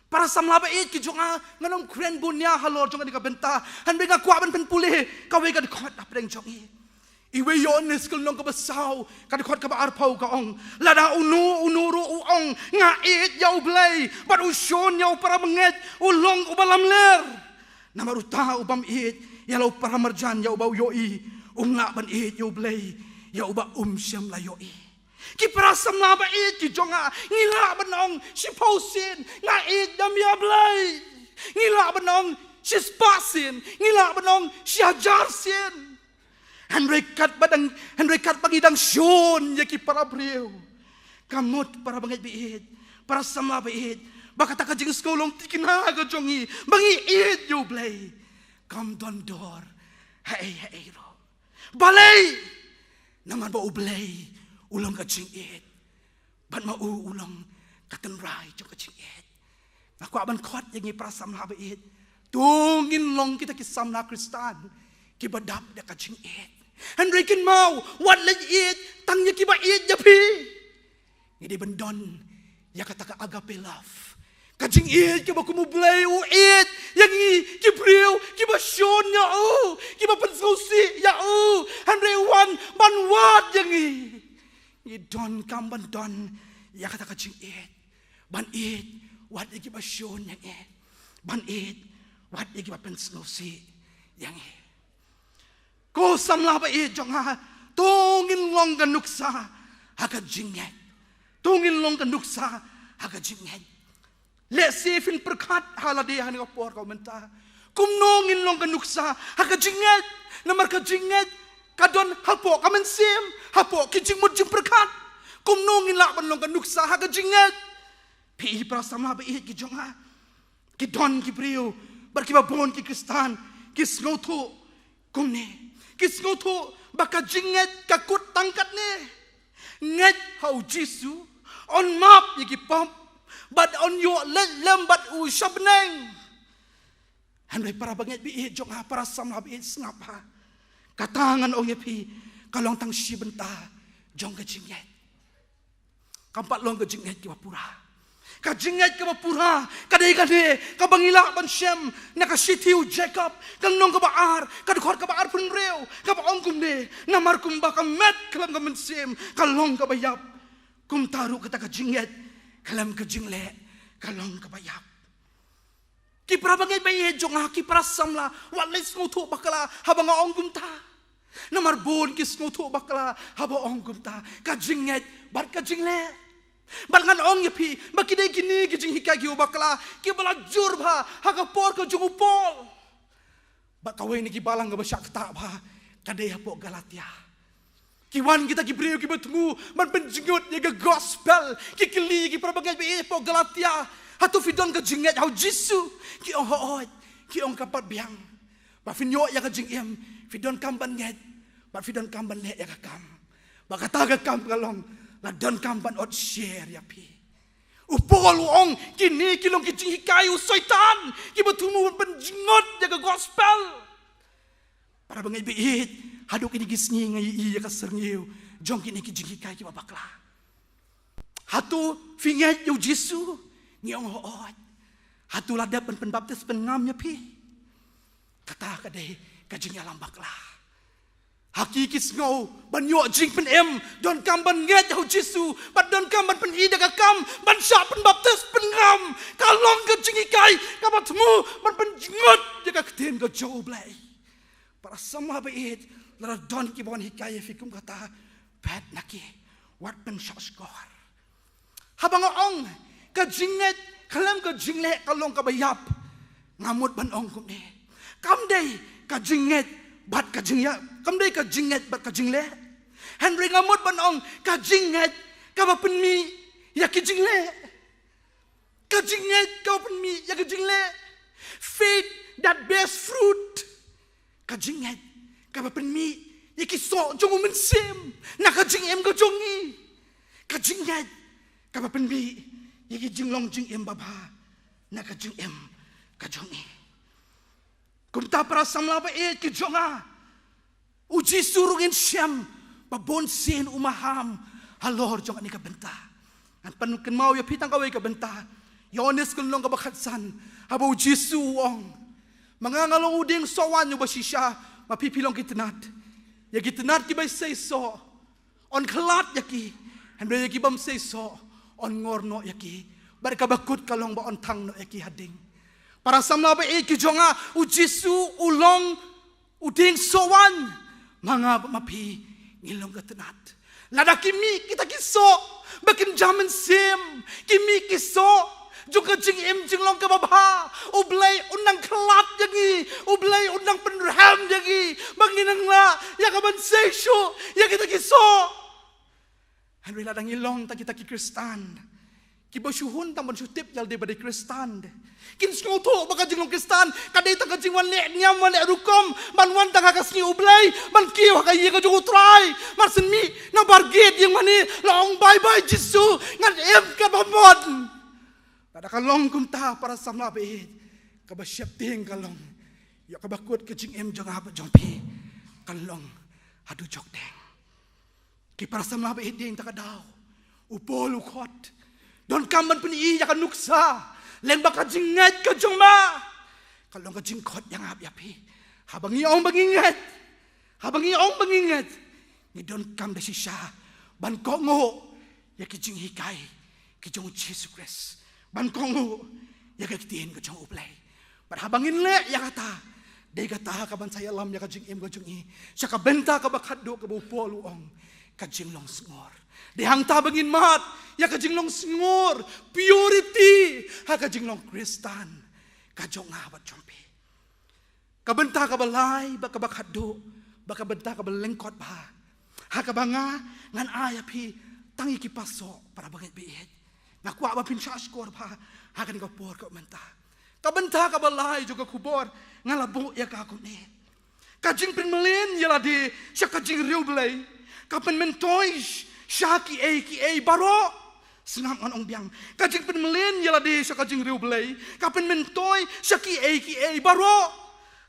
Para samla baieit ki jong nga, ngan ym kren bun ïa halor jong kane ka bynta, hynrei nga kwah ban pynpule kawei ka dkhot hapdeng jong ngi. Iwei Ïoannis ka lynnong kaba saw, ka dkhot kaba arphew ka ong, lada uno uno ruh u ong, nga ïeit ïa U Blei, bad u shun ïa u para bangeit, u long uba lamler. Namar uta u bym ïeit ïa la u para marjan ïa uba u ïohi, um lah ban ïeit ïa U Blei ïa uba um shym la ïohi. Ki para samla baieit ki jong nga, ngi lah ban ong shiphew sien, nga ïeit da me A Blei. Ngi lah ban ong shispah sien, ngi lah ban ong shihajar sien. Hynrei katba dang, hynrei katba ngi dang shun ïa ki para briew, ka mut para bangeit baieit, para samla baieit, ba kata ka jingsngew long thikna ka jong ngi ba ngi ïeit ïa U Blei kam don dor haei haei ruh. Balei? Namar ba U Blei u long ka jingïeit. Bad ma u u long ka tynrai jong ka jingïeit. Nga kwah ban khot ïa ngi para samla baieit, to ngin long kita ki samla Khristan kiba dap da ka jingïeit. Hynrei kynmaw, wat leit ïeit tang ïa kiba ïeit ïa phi. Ngi dei ban don ïa kata ka agape love, ka jingïeit kaba kum U Blei u ïeit ïa ngi ki briew kiba shun ïa u, kiba pynsngewsih ïa u. Hynrei wan ban wad ïa ngi. Ngi donkam ban don ïa kata ka jingïeit, ban ïeit wat ïa kiba shun ïa ngi, ban ïeit wat ïa kiba pynsngewsih ïa ngi. Ko samla baieit jong nga, to ngin long ka nuksa ha ka jingngeit. To ngin long ka nuksa ha ka jingngeit. Lehse phin pyrkhat ha lade ha kane ka por ka mynta, kumno ngin long ka nuksa ha ka jingngeit? Namar ka jingngeit ka don hapoh ka mynsiem, hapoh ki jingmut jingpyrkhat. Kumno ngin lah ban long ka nuksa ha ka jingngeit? Phi i para samla baieit ki jong nga, ki don ki briew bad kiba bun ki Khristan ki sngewthuh kumne. Ki sngewthuh ba ka jingngeit ka kut tang katne: ngeit ha U Jisu, un map ïa ki pop, bad un ïoh leit lem bad u sha bneng. Hynrei para bangeit baieit jong nga, para samla baieit, sngap bha. Kata ngan ong ïa phi, ka long tang shi bynta jong ka jingngeit. Kam pat long ka jingngeit kaba pura. Ka jingngeit kaba pura ka dei kane kaba ngi lah ban shem na ka shithi u Jakob, ka lynnong kaba ar, ka dkhot kaba arphew hynriew, kaba ong kumne: Namar kumba ka met khlem ka mynsiem ka long kaba ïap, kumta ruh kata ka jingngeit khlem ka jingleh ka long kaba ïap. Ki para bangeit baieit jong nga, ki para samla, wat leit sngewthuh bakla haba nga ong kumta. Namar bun ki sngewthuh bakla haba ong kumta, ka jingngeit bad ka jingleh. Bad ngan ong ïa phi ba ki dei kine ki jinghikai kiba bakla kiba la jur bha ha ka por ka jong u Paul. Bad kawei na ki balang kaba shah ktah bha ka dei hapoh Galatia. Ki wan kita ki briew kiba thmu ban pynjngut ïa ka gospel, ki kylli ki para bangeit baieit hapoh Galatia: Hato phi don ka jingngeit ha U Jisu? Ki ong: Hooid. Ki ong: Kam pat biang. Ba phin ïoh ïa ka jingim, phi donkam ban ngeit Bad phi donkam ban leh ïa ka kam. Bad kata ka kam ka long, la donkam ban ot sher ïa phi. U Paul u ong, kine ki long ki jinghikai u Soitan, kiba thmu ban pynjngot ïa ka gospel. Para bangeit baieit, haduh kine ki sngi nga ïohi ïa ka syrngiew jong kine ki jinghikai kiba bakla. Hato phi ngeit ïa u Jisu? Ngi ong hooid. Hato la dep ban pynbaptis pynngam ïa phi? Kata ka dei ka jingïalam bakla. Ha ki ki sngew ban ïoh jingpynim, donkam ban ngeit ha u Jisu, bad donkam ban pyni da ka kam, ban shah pynbaptis pynngam. Ka long ka jinghikai kaba thmu ban pynjngot ïa ka ktien ka jong U Blei. Para samla baieit, lada don kiba wan hikai ïa phi kum kata, phet na ki, wat pynshah shkor. Haba nga ong ka jingngeit khlem ka jingleh ka long kaba ïap, nga mut ban ong kumne. Kam dei ka jingngeit bad ka jingïap, kam dei ka jingngeit bad ka jingleh. Hynrei nga mut ban ong ka jingngeit kaba pynmih ïa ki jingleh. Ka jingngeit kaba pynmih ïa ka jingleh. Faith that bears fruit. Ka jingngeit kaba pynmih ïa ki soh jong u Mynsiem na ka jingim ka jong ngi. Ka jingngeit kaba pynmih ïa ki jinglong jingim babha na ka jingim ka jong ngi. Kumta para samla baieit ki jong nga, u Jisu ruh ngin shem ba bun sien u maham halor jong kane ka bynta. Ngan pynkynmaw ïa phi tang kawei ka bynta. Ïoannis ka lynnong kaba khatsan, haba u Jisu u ong, ma nga nga long u dieng soh waiñ uba shisha, ma phi phi long ki tnat. Ïa ki tnat kiba sei soh yn khlad ïa ki, hynrei ïa ki bym sei soh yn ngor noh ïa ki. Bad kaba kut ka long ba yn thang noh ïa ki ha ding. Para samla baieit ki jong nga, u Jisu u long u dieng soh waiñ, ma nga bad ma phi ngi long ka tnat. Lada ki mih kita ki soh ba kynja mynsiem, ki mih ki soh jong ka jingim jinglong kaba bha, U Blei un nang khlad ïa ngi, U Blei un nang pynrhem ïa ngi ba ngin nang lah ïa ka ban sei shuh ïa kita ki soh. Hynrei lada ngi long tang kita ki Khristan kiba shu hun tang ban shu tip ïalade ba dei Khristan, kin sngewthuh ba ka jinglong Khristan ka dei tang ka jingwan leh niam wan leh rukom, ban wan tang ha ka sngi U Blei, ban kiew ha ka ïing ka jong U Trai. Mar shen mih na bar gate ïing mane la ong bye bye Jisu, ngan im katba mon. Lada ka long kumta para samla baieit, kaba sheptieng ka long, ïa kaba kut ka jingim jong nga bad jong phi kan long haduh jok deng. Ki para samla baieit, dei tang ka daw u Paul u khot, donkam ban pyni ïa ka nuksa lyngba ka jingngeit ka jong ma. Ka long ka jingkhot ïa nga bad ïa phi. Haba ngi ong ba ngi ngeit, haba ngi ong ba ngi ngeit, ngi donkam da shisha ban kohnguh ïa ki jinghikai ki jong u Jisu Khrist, ban kohnguh ïa ka ktien ka jong U Blei. Bad haba ngin leh ïa kata, dei kata ka ban sa ïalam ïa ka jingim ka jong ngi sha ka bynta kaba khatduh kaba u Paul u ong, ka jinglong sngur. Dei hangta ba ngin mad ïa ka jinglong sngur, purity, ha ka jinglong Khristan ka jong nga bad jong phi. Ka bynta kaba lai bad kaba khatduh bad ka bynta kaba lyngkot bha, ha kaba nga ngan ai ïa phi tang ïa ki pasoh para bangeit baieit. Nga kwah ba phin shah shkor bha ha kane ka por ka mynta. Ka bynta kaba lai jong ka khubor nga la buh ïa ka kumne: ka jingpynmlien ïalade sha ka jingriewblei ka pynmyntoi sha kiei kiei baroh. Sngap, ngan ong biang: ka jingpynmlien ïalade sha ka jingriewblei ka pynmyntoi sha kiei kiei baroh.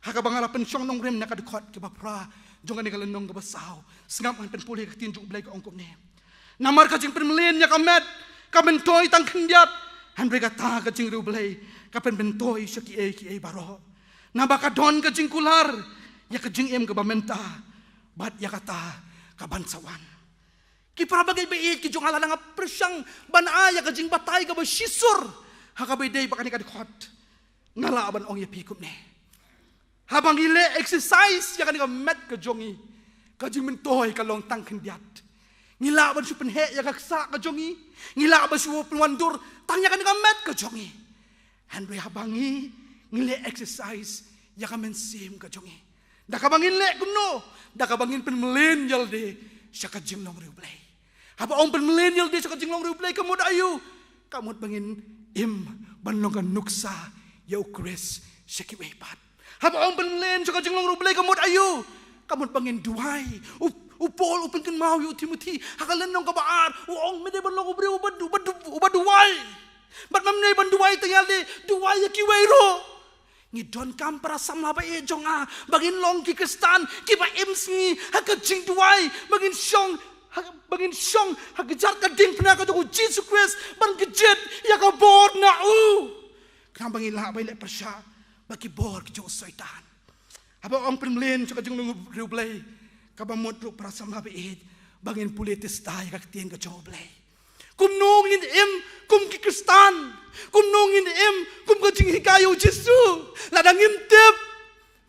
Ha kaba nga la pynshong nongrim na ka dkhot kaba phra jong kane ka lynnong kaba saw, sngap, ngan pynpule ka ktien jong U Blei, ka ong kumne: Namar ka jingpynmlien ïa ka met ka myntoi tang khyndiat, hynrei kata ka jingriewblei ka pynmyntoi sha kiei kiei baroh. Naba ka don ka jingkular ïa ka jingim kaba mynta bad ïa kata ka ban sa wan. Ki para bangeit baieit ki jong nga, lada nga pyrshang ban ai ïa ka jingbatai kaba shisur ha kaba ïadei bad kane ka dkhot, nga lah ban ong ïa phi kumne: haba ngi leh exercise ïa kane ka met ka jong ngi, ka jingmyntoi ka long tang khyndiat. Ngi lah ban shu pynheh ïa ka ksah ka jong ngi, ngi lah ban shu pynwandur tang ïa kane ka met ka jong ngi. Hynrei haba ngi, ngi leh exercise ïa ka mynsiem ka jong ngi, da kaba ngin leh kumno? Da kaba ngin pynmlien ïalade sha ka jinglong riewblei. Haba ong pynmlien ïalade sha ka jinglong riewblei, ka mut aïu? Ka mut ba ngin im ban long ka nuksa ïa U Khrist sha kiwei pat. Haba ong pynmlien sha ka jinglong riewblei, ka mut aïu? Ka mut ba ngin duwai. U, u Paul u pynkynmaw ïa u Timothy ha ka lynnong kaba ar, u ong me dei ban long u briew uba du-, uba du-, uba duwai. Bad mem dei ban duwai tang ïa lade, duwai ïa kiwei ruh. Ngi donkam para samla ba ïeit jong nga ba ngin long ki Khristan kiba im sngi ha ka jingduwai, ba ngin shong ha, ba ngin shong ha ka jar ka diengphna ka jong u Jisu Khrist ban kjit ïa ka bor na u. Khnang ba ngin lah ban leh pyrshah bad ki bor ki jong u Soitan. Haba ong pynmlien sha ka jinglong riewblei, kaba mut ruh para samla ba ïeit ba ngin pule tista ïa ka ktien ka jong u Blei. Kumno ngin im kum ki Khristan? Kumno ngin im kum ka jinghikai u Jisu? Lada ngim tip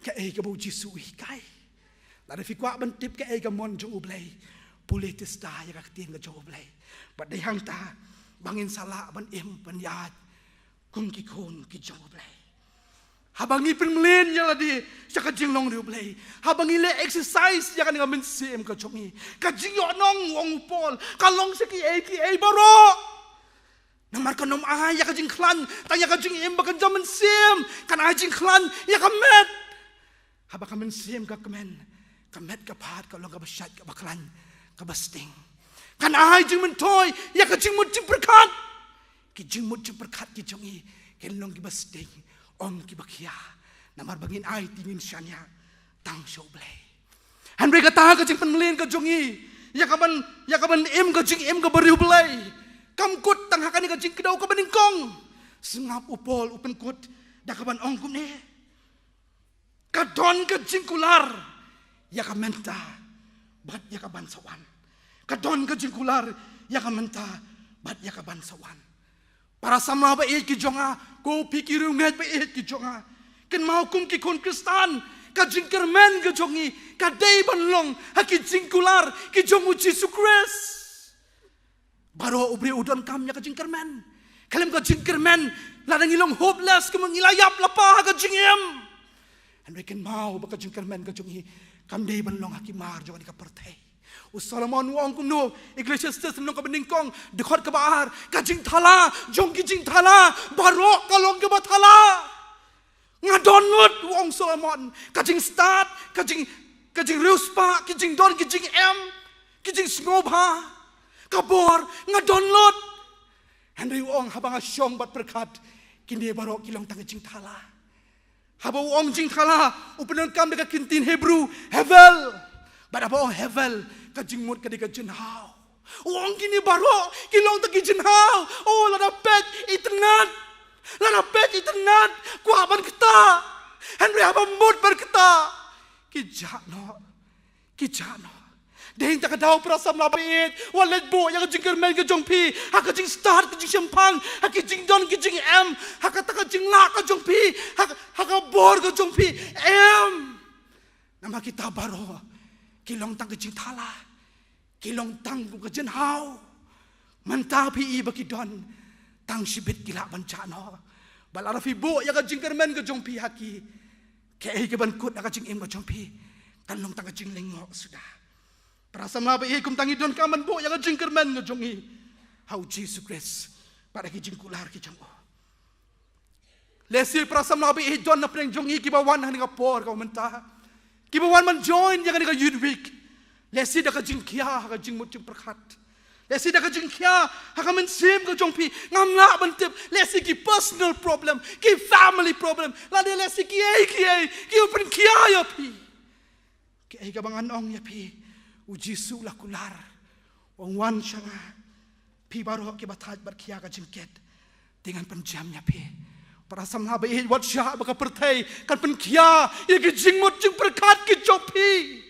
kaei kaba u Jisu u hikai. Lada phi kwah ban tip kaei ka mon jong u Blei, pule tista ïa ka ktien ka jong u Blei. Bad dei hangta ba ngin sa lah ban im ban ïaid kum ki khun ki jong u Blei. Haba ngi pynmlien ïa lade sha ka jinglong riewblei, haba ngi leh exercise ïa kane ka mynsiem ka jong ngi, ka jingïohnong, u ong u Paul, ka long sha kiei kiei baroh. Namar kan ym ai ïa ka jingkhlaiñ tang ïa ka jingim ba kynja mynsiem, kan ai jingkhlaiñ ïa ka met. Haba ka mynsiem ka kmen, ka met ka phad ka long kaba shait, kaba khlaiñ, kaba sting. Kan ai jingmyntoi ïa ka jingmut jingpyrkhat. Ki jingmut jingpyrkhat ki jong ngi kin long kiba sting, ym kiba khia. Namar ba ngin aiti, ngin shaniah tang sha u Blei. Hynrei kata ka jingpynmlien ka jong ngi ïa kaban, ïa kaban im ka jingim kaba riewblei kam kut tang ha kane ka jingkdew kaba nyngkong. Sngap, u Paul u pynkut da kaban ong kumne: Ka don ka jingkular ïa ka mynta bad ïa ka ban sa wan. Ka don ka jingkular ïa ka mynta bad ïa ka ban sa wan. Para samla ba ïeit ki jong nga, ko phi ki riewngeit ba ïeit ki jong nga, kynmaw kum ki khun Khristan, ka jingkyrmen ka jong ngi ka dei ban long ha ki jingkular ki jong u Jisu Khrist. Baroh u briew u donkam ïa ka jingkyrmen. Khlem ka jingkyrmen, lada ngi long hopeless, kumno ngi la ïap la pa ha ka jingim. Hynrei kynmaw ba ka jingkyrmen ka jong ngi kam dei ban long ha ki mar jong kane ka pyrthei. U Solomon u ong kumno, Ecclesiastes lynnong kaba nyngkong, dkhot kaba ar, ka jingthala jong ki jingthala baroh ka long kaba thala. Nga don lut, u ong Solomon, ka jingstad, ka jing, ka jingriewspah, ki jingdon, ki jingem, ki jingsngewbha, ka bor, nga don lut. Hynrei u ong, haba nga shong bad pyrkhat, kine baroh ki long tang ka jingthala. Haba u ong jingthala, u pyndonkam da ka ktien Hebru, hevel. Bad haba u ong hevel, ka jingmut ka dei ka jynhaw. U ong kine baroh ki long tang ki jynhaw. Oh, lada peit itynnad, lada peit itynnad, kwah ban ktah. Hynrei haba mut ban ktah, ki jah noh, ki jah noh. Dei hangta ka daw, para samla ba ïeit, wat leit buh ïa ka jingkyrmen ka jong phi ha ka jingstad, ka jingshemphang, ha ki jingdon, ki jingem, ha kata ka jinglah ka jong phi, ha, ha ka bor ka jong phi. Em. Namar kita baroh ki long tang ka jingthala, ki long tang ka jynhaw. Mynta phi i ba ki don, tang shibit ki lah ban jah noh. Bad lada phi buh ïa ka jingkyrmen ka jong phi ha ki, kaei kaban kut ha ka jingim ka jong phi kan long tang ka jinglyngngoh suda. Para samla ba ïeit, kumta ngi donkam ban buh ïa ka jingkyrmen ka jong ngi ha u Jisu Khrist bad ha ki jingkular ki jong u. Lehse para samla ba ïeit, don na pdeng jong ngi kiba wan ha kane ka por kaba mynta, kiba wan ban join ïa kane ka Youth Week. Lehse da ka jingkhia ha ka jingmut jingpyrkhat, lehse da ka jingkhia ha ka mynsiem ka jong phi, ngam lah ban tip. Lehse ki personal problem, ki family problem, lane lehse kiei kiei kiba pynkhia ïa phi. Kaei kaba ngan ong ïa phi, u Jisu u la kular, u ong, wan sha nga phi baroh kiba thait bad khia ka jingkit, te ngan pynjem ïa phi. Para samla ba ïeit, wat shah ba ka pyrthei kan pynkhia ïa ki jingmut jingpyrkhat ki jong phi.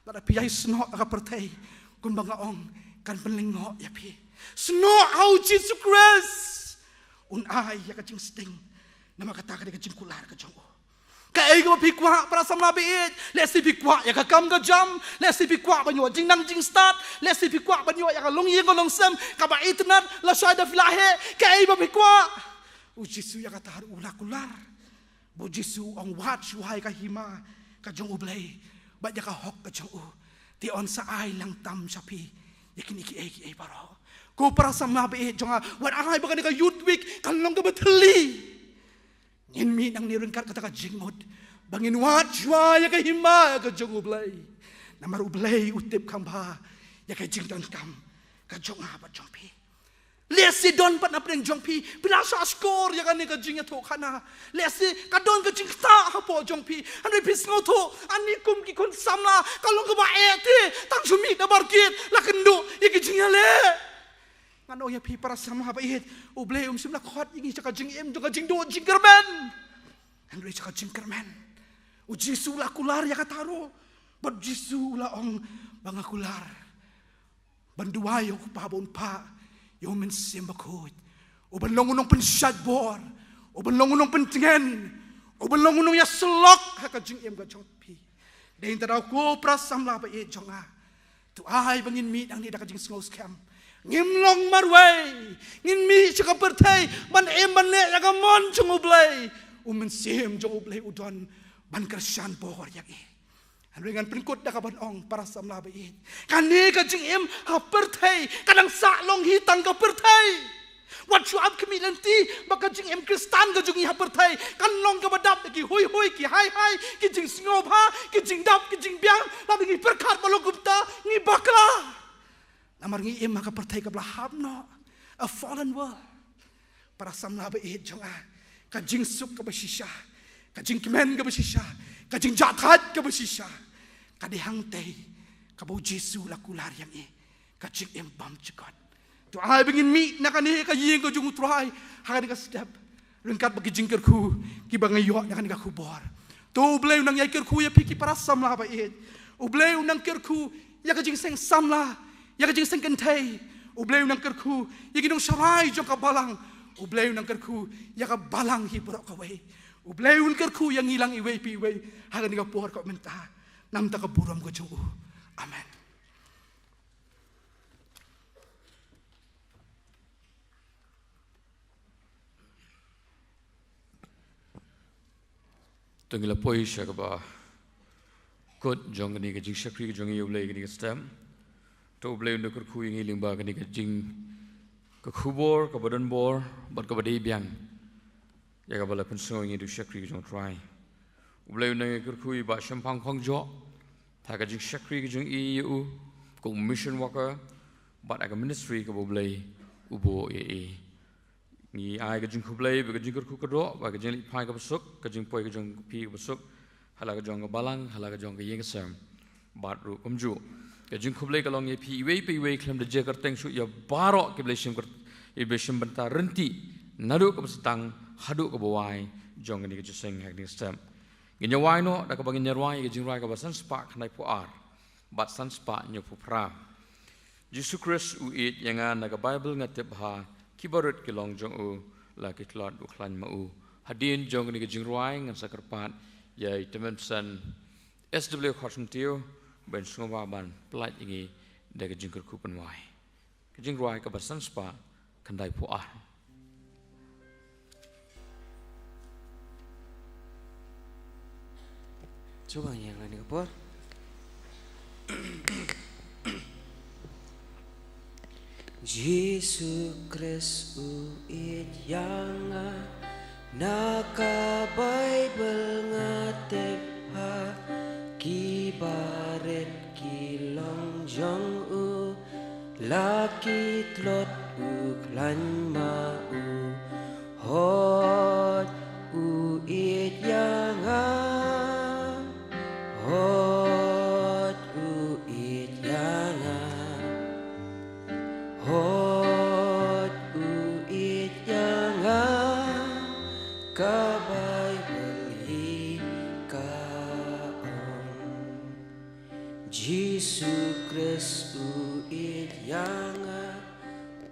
Lada phi ïai snoh ha ka pyrthei, kumba nga ong, kan pynlyngngoh ïa phi. Snoh ha u Jisu Khrist, un ai ïa ka jingsting. Namar kata ka dei ka jingkular ka jong u. Kaei kaba phi kwah, para samla ba ïeit? Lehse phi kwah ïa ka kam ka jam, lehse phi kwah ban ïoh jingnang jingstad, lehse phi kwah ban ïoh ïa ka longïing ka longsem kaba itynnad lashai da phi la heh. Kaei ba phi kwah? U Jisu ïa kata ruh u la kular. Ba u Jisu u ong, wat shuwa ïa ka hima ka jong U Blei bad ïa ka hok ka jong u, te yn sa ai lang tam sha phi ïa kine kiei kiei baroh. Ko para samla ba ïeit jong nga, wat ai ba kane ka Youth Week kan long kaba thylli. Ngin mih nangne ryngkat kata ka jingmut ba ngin wad shuwa ïa ka hima ka jong U Blei. Namar U Blei u tip kham bha ïa ka jingdonkam ka jong nga bad jong phi. Lehse don pat na pdeng jong phi, phi la shah shkor ïa kane ka jingïathuhkhana. Lehse ka don ka jingktah hapoh jong phi. Hynrei phi sngewthuh, ani kum ki khun samla, ka long kaba eh te, tang shu mih na bar gate, la kynduh ïa ki jingïaleh. Ngan ong ïa phi para samla ba ïeit, U Blei um shym la khot ïa ngi sha ka jingim jong ka jingduh jingkyrmen. Hynrei sha ka jingkyrmen. U Jisu u la kular ïa kata ruh. Bad U Jisu u la ong ba nga kular ban duwai ïa U Kpa ba un phah ïa U Mynsiem Bakhuid, uban long u nongpynshait bor, uban long u nongpyntngen, uban long u nongïasyllok ha ka jingim ka jong phi. Dei na kata daw ko para samla ba ïeit jong nga, to ai ba ngin mih nangne da ka jingsngewskhem. Ngim long marwei, ngin mih sha ka pyrthei ban im ban leh ïa ka mon jong U Blei. U Mynsiem jong U Blei u don ban kyrshan bor ïa ngi. Hynrei ngan pynkut da kaban ong para samla ba ïeit, kane ka jingim ha pyrthei ka dang sah long hi tang ka pyrthei. Wat shu ap khmih lynti ba ka jingim Khristan ka jong ngi ha pyrthei kan long kaba dap da ki huihui, ki haihai, ki jingsngewbha, ki jingdap, ki jingbiang. Lada ngi pyrkhat ba long kumta, ngi bakla. Namar ngi im ha ka pyrthei kaba la hap noh, a fallen world. Para samla ba ïeit jong nga, ka jingsuk kaba shisha, ka jingkmen kaba shisha, ka jingjahthait kaba shisha, ka dei hangtei kaba U Jisu u la kular ïa ngi ka jingim bymjukut. To ai ba ngin mih na kane ka ïing ka jong U Trai ha kane ka step, ryngkat bad ki jingkyrkhu kiba nga ïoh na kane ka khubor. To U Blei u nang ïai kyrkhu ïa phi ki para samla ba ïeit. U Blei u nang kyrkhu ïa ka jingseng samla, ïa ka jingseng kynthei. U Blei u nang kyrkhu ïa ki nongsharai jong ka balang. U Blei u nang kyrkhu ïa ka balang hi baroh kawei. U Blei un kyrkhu ïa ngi lang iwei pa iwei ha kane ka por ka mynta. Namar ka burom ka jong U. Amen. To ngi la poi sha kaba kut jong kane ka jingshakri ka jong ngi, ïa U Blei, kane ka step. To U Blei un da kyrkhu ïa ngi lyngba kane ka jing, ka khubor kaba don bor bad kaba dei biang, ïa kaba la pynsngew ïa ngi da u shakri ka jong U Trai. U Blei un da kyrkhu ïa i Bah Shemphang Khongjoh ha ka jingshakri ka jong i ïa u kum u mission worker bad ha ka ministry kaba U Blei u buh ïa i. Ngi ai ka jingkhublei bad ka jingkyrkhu kyrdoh bad ka jingleit phai kaba suk, ka jingpoi ka jong phi kaba suk ha la ka jong ka balang, ha la ka jong ka ïing ka sem. Bad ruh kumjuh ka jingkhublei ka long ïa phi iwei pa iwei khlem da jia kyrteng shuh, ïa baroh ki Blei shim kyr-, ki Blei shim bynta ryntih, naduh kaba sdang haduh kaba wai jong kane ka jingïaseng ha kane ka step. Ngin ïa wai noh da kaba ngin ïa rwai ïa ka jingrwai kaba san spah khyndai phew ar bad san spah hynñiew phew phra. Jisu Khrist u ïeit ïa nga, na ka Baibl nga tip bha, ki barit ki long jong u, la ki tlot u khlaiñ ma u. Hadien jong kane ka jingrwai ngan sa kyrpad ïa i Tymmen Psen S W Kharsyntiew ban sngewbha ban pyllait ïa ngi da ka jingkyrkhu pynwai. Ka jingrwai kaba san spah khyndai phew ar. Sngewbha ïa ngi ha kane ka por. Jisu Khrist u ïeit ïa nga, na ka Baibl nga tip ha ki barit ki long jong u, la ki tlot u khlaiñ ma u. Hooid u ïeit ïa nga, hooid u ïeit ïa nga, hooid u ïeit ïa nga, ka Baibl hi ka ong. Jisu Khrist u ïeit ïa nga,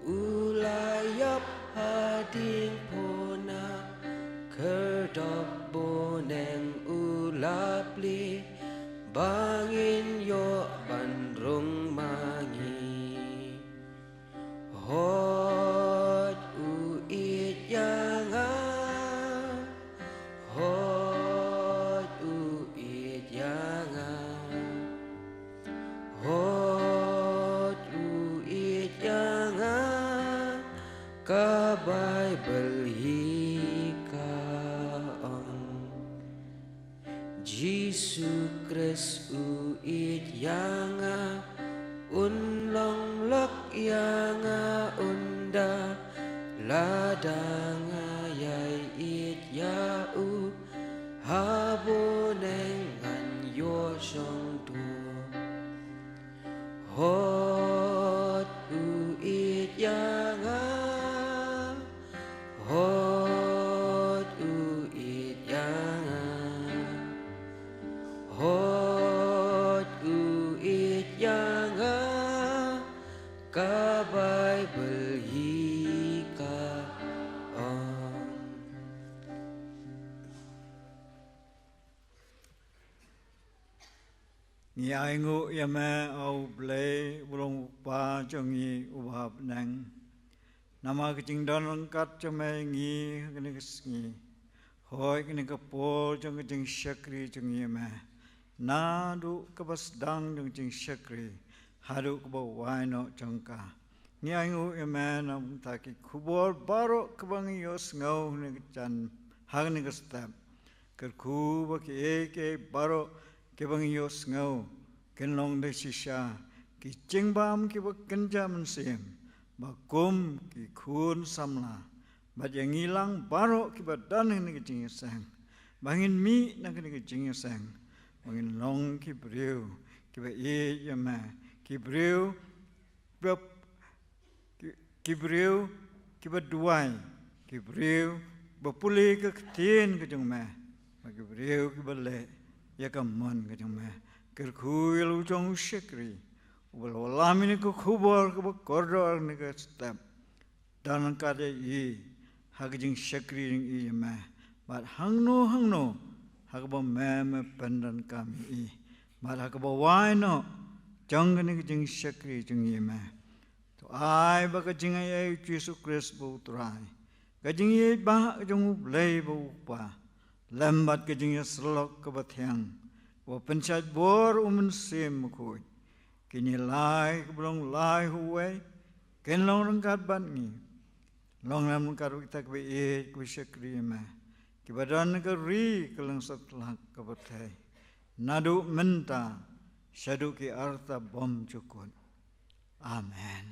u la ïap ha diengphna, khyrdop bneng u la plie, ba ngin ïoh ban rung ma ngi. Hooid u ïeit ïa nga, hooid u ïeit ïa nga, hooid u ïeit ïa nga, ka Baibl hi ka ong. u ïeit ïa nga, un long lok ïa nga, un da lada nga ïai ïeit ïa u, ha bneng ngan ïoh shong dor. Hooid u ïeit ïa nga, hooid u ïeit ïa nga, hooid u ïeit ïa nga, ka Baibl hi ka ong. Ngi ainguh ïa me, a U Blei, u long u Kpa jong ngi uba ha bneng. Namar ka jingdon ryngkat jong me ïa ngi ha kane ka sngi. Hooid kane ka por jong ka jingshakri jong ngi ïa me. Naduh kaba sdang jong ka jingshakri haduh kaba wai noh jong ka. Ngi ainguh ïa me na ka bynta ki khubor baroh kiba ngi ïohsngew ha kane ka jan, ha kane ka step. Kyrkhu ba kiei kiei baroh kiba ngi ïohsngew kin long da shisha ki jingbam kiba kynja mynsiem, ba kum ki khun samla, bad ïa ngi lang baroh kiba don ha kane ka jingïaseng, ba ngin mih na kane ka jingïaseng, ba ngin long ki briew kiba ïeit ïa me, ki briew ba, ki, ki briew kiba duwai, ki briew ba pule ka ktien ka jong me, bad ki briew kiba leh ïa ka mon ka jong me. Kyrkhu ïa la u jong u shakri uba la wallam ïa kane ka khubor kaba kordor ha kane ka step. Don ryngkat ïa i ha ka jingshakri jong i ïa me, bad hangno hangno ha kaba me, me pyndonkam ïa i, bad ha kaba wai noh jong kane ka jingshakri jong i ïa me. To ai ba ka jingaiei u Jisu Khrist ba u Trai, ka jingïeit ba ka jong U Blei ba u Kpa, lem bad ka jingïasyllok kaba thiang, ba pynshait bor u Mynsiem Bakhuid, kine lai kiba long lai ha uwei, kin long ryngkat bad ngi. Long lem ryngkat bad kita kiba ïeit kiba shakri ïa me, kiba don ha ka ri ka lyngsatlak ka pyrthei, naduh mynta shaduh ki arta bymjukut. Amen.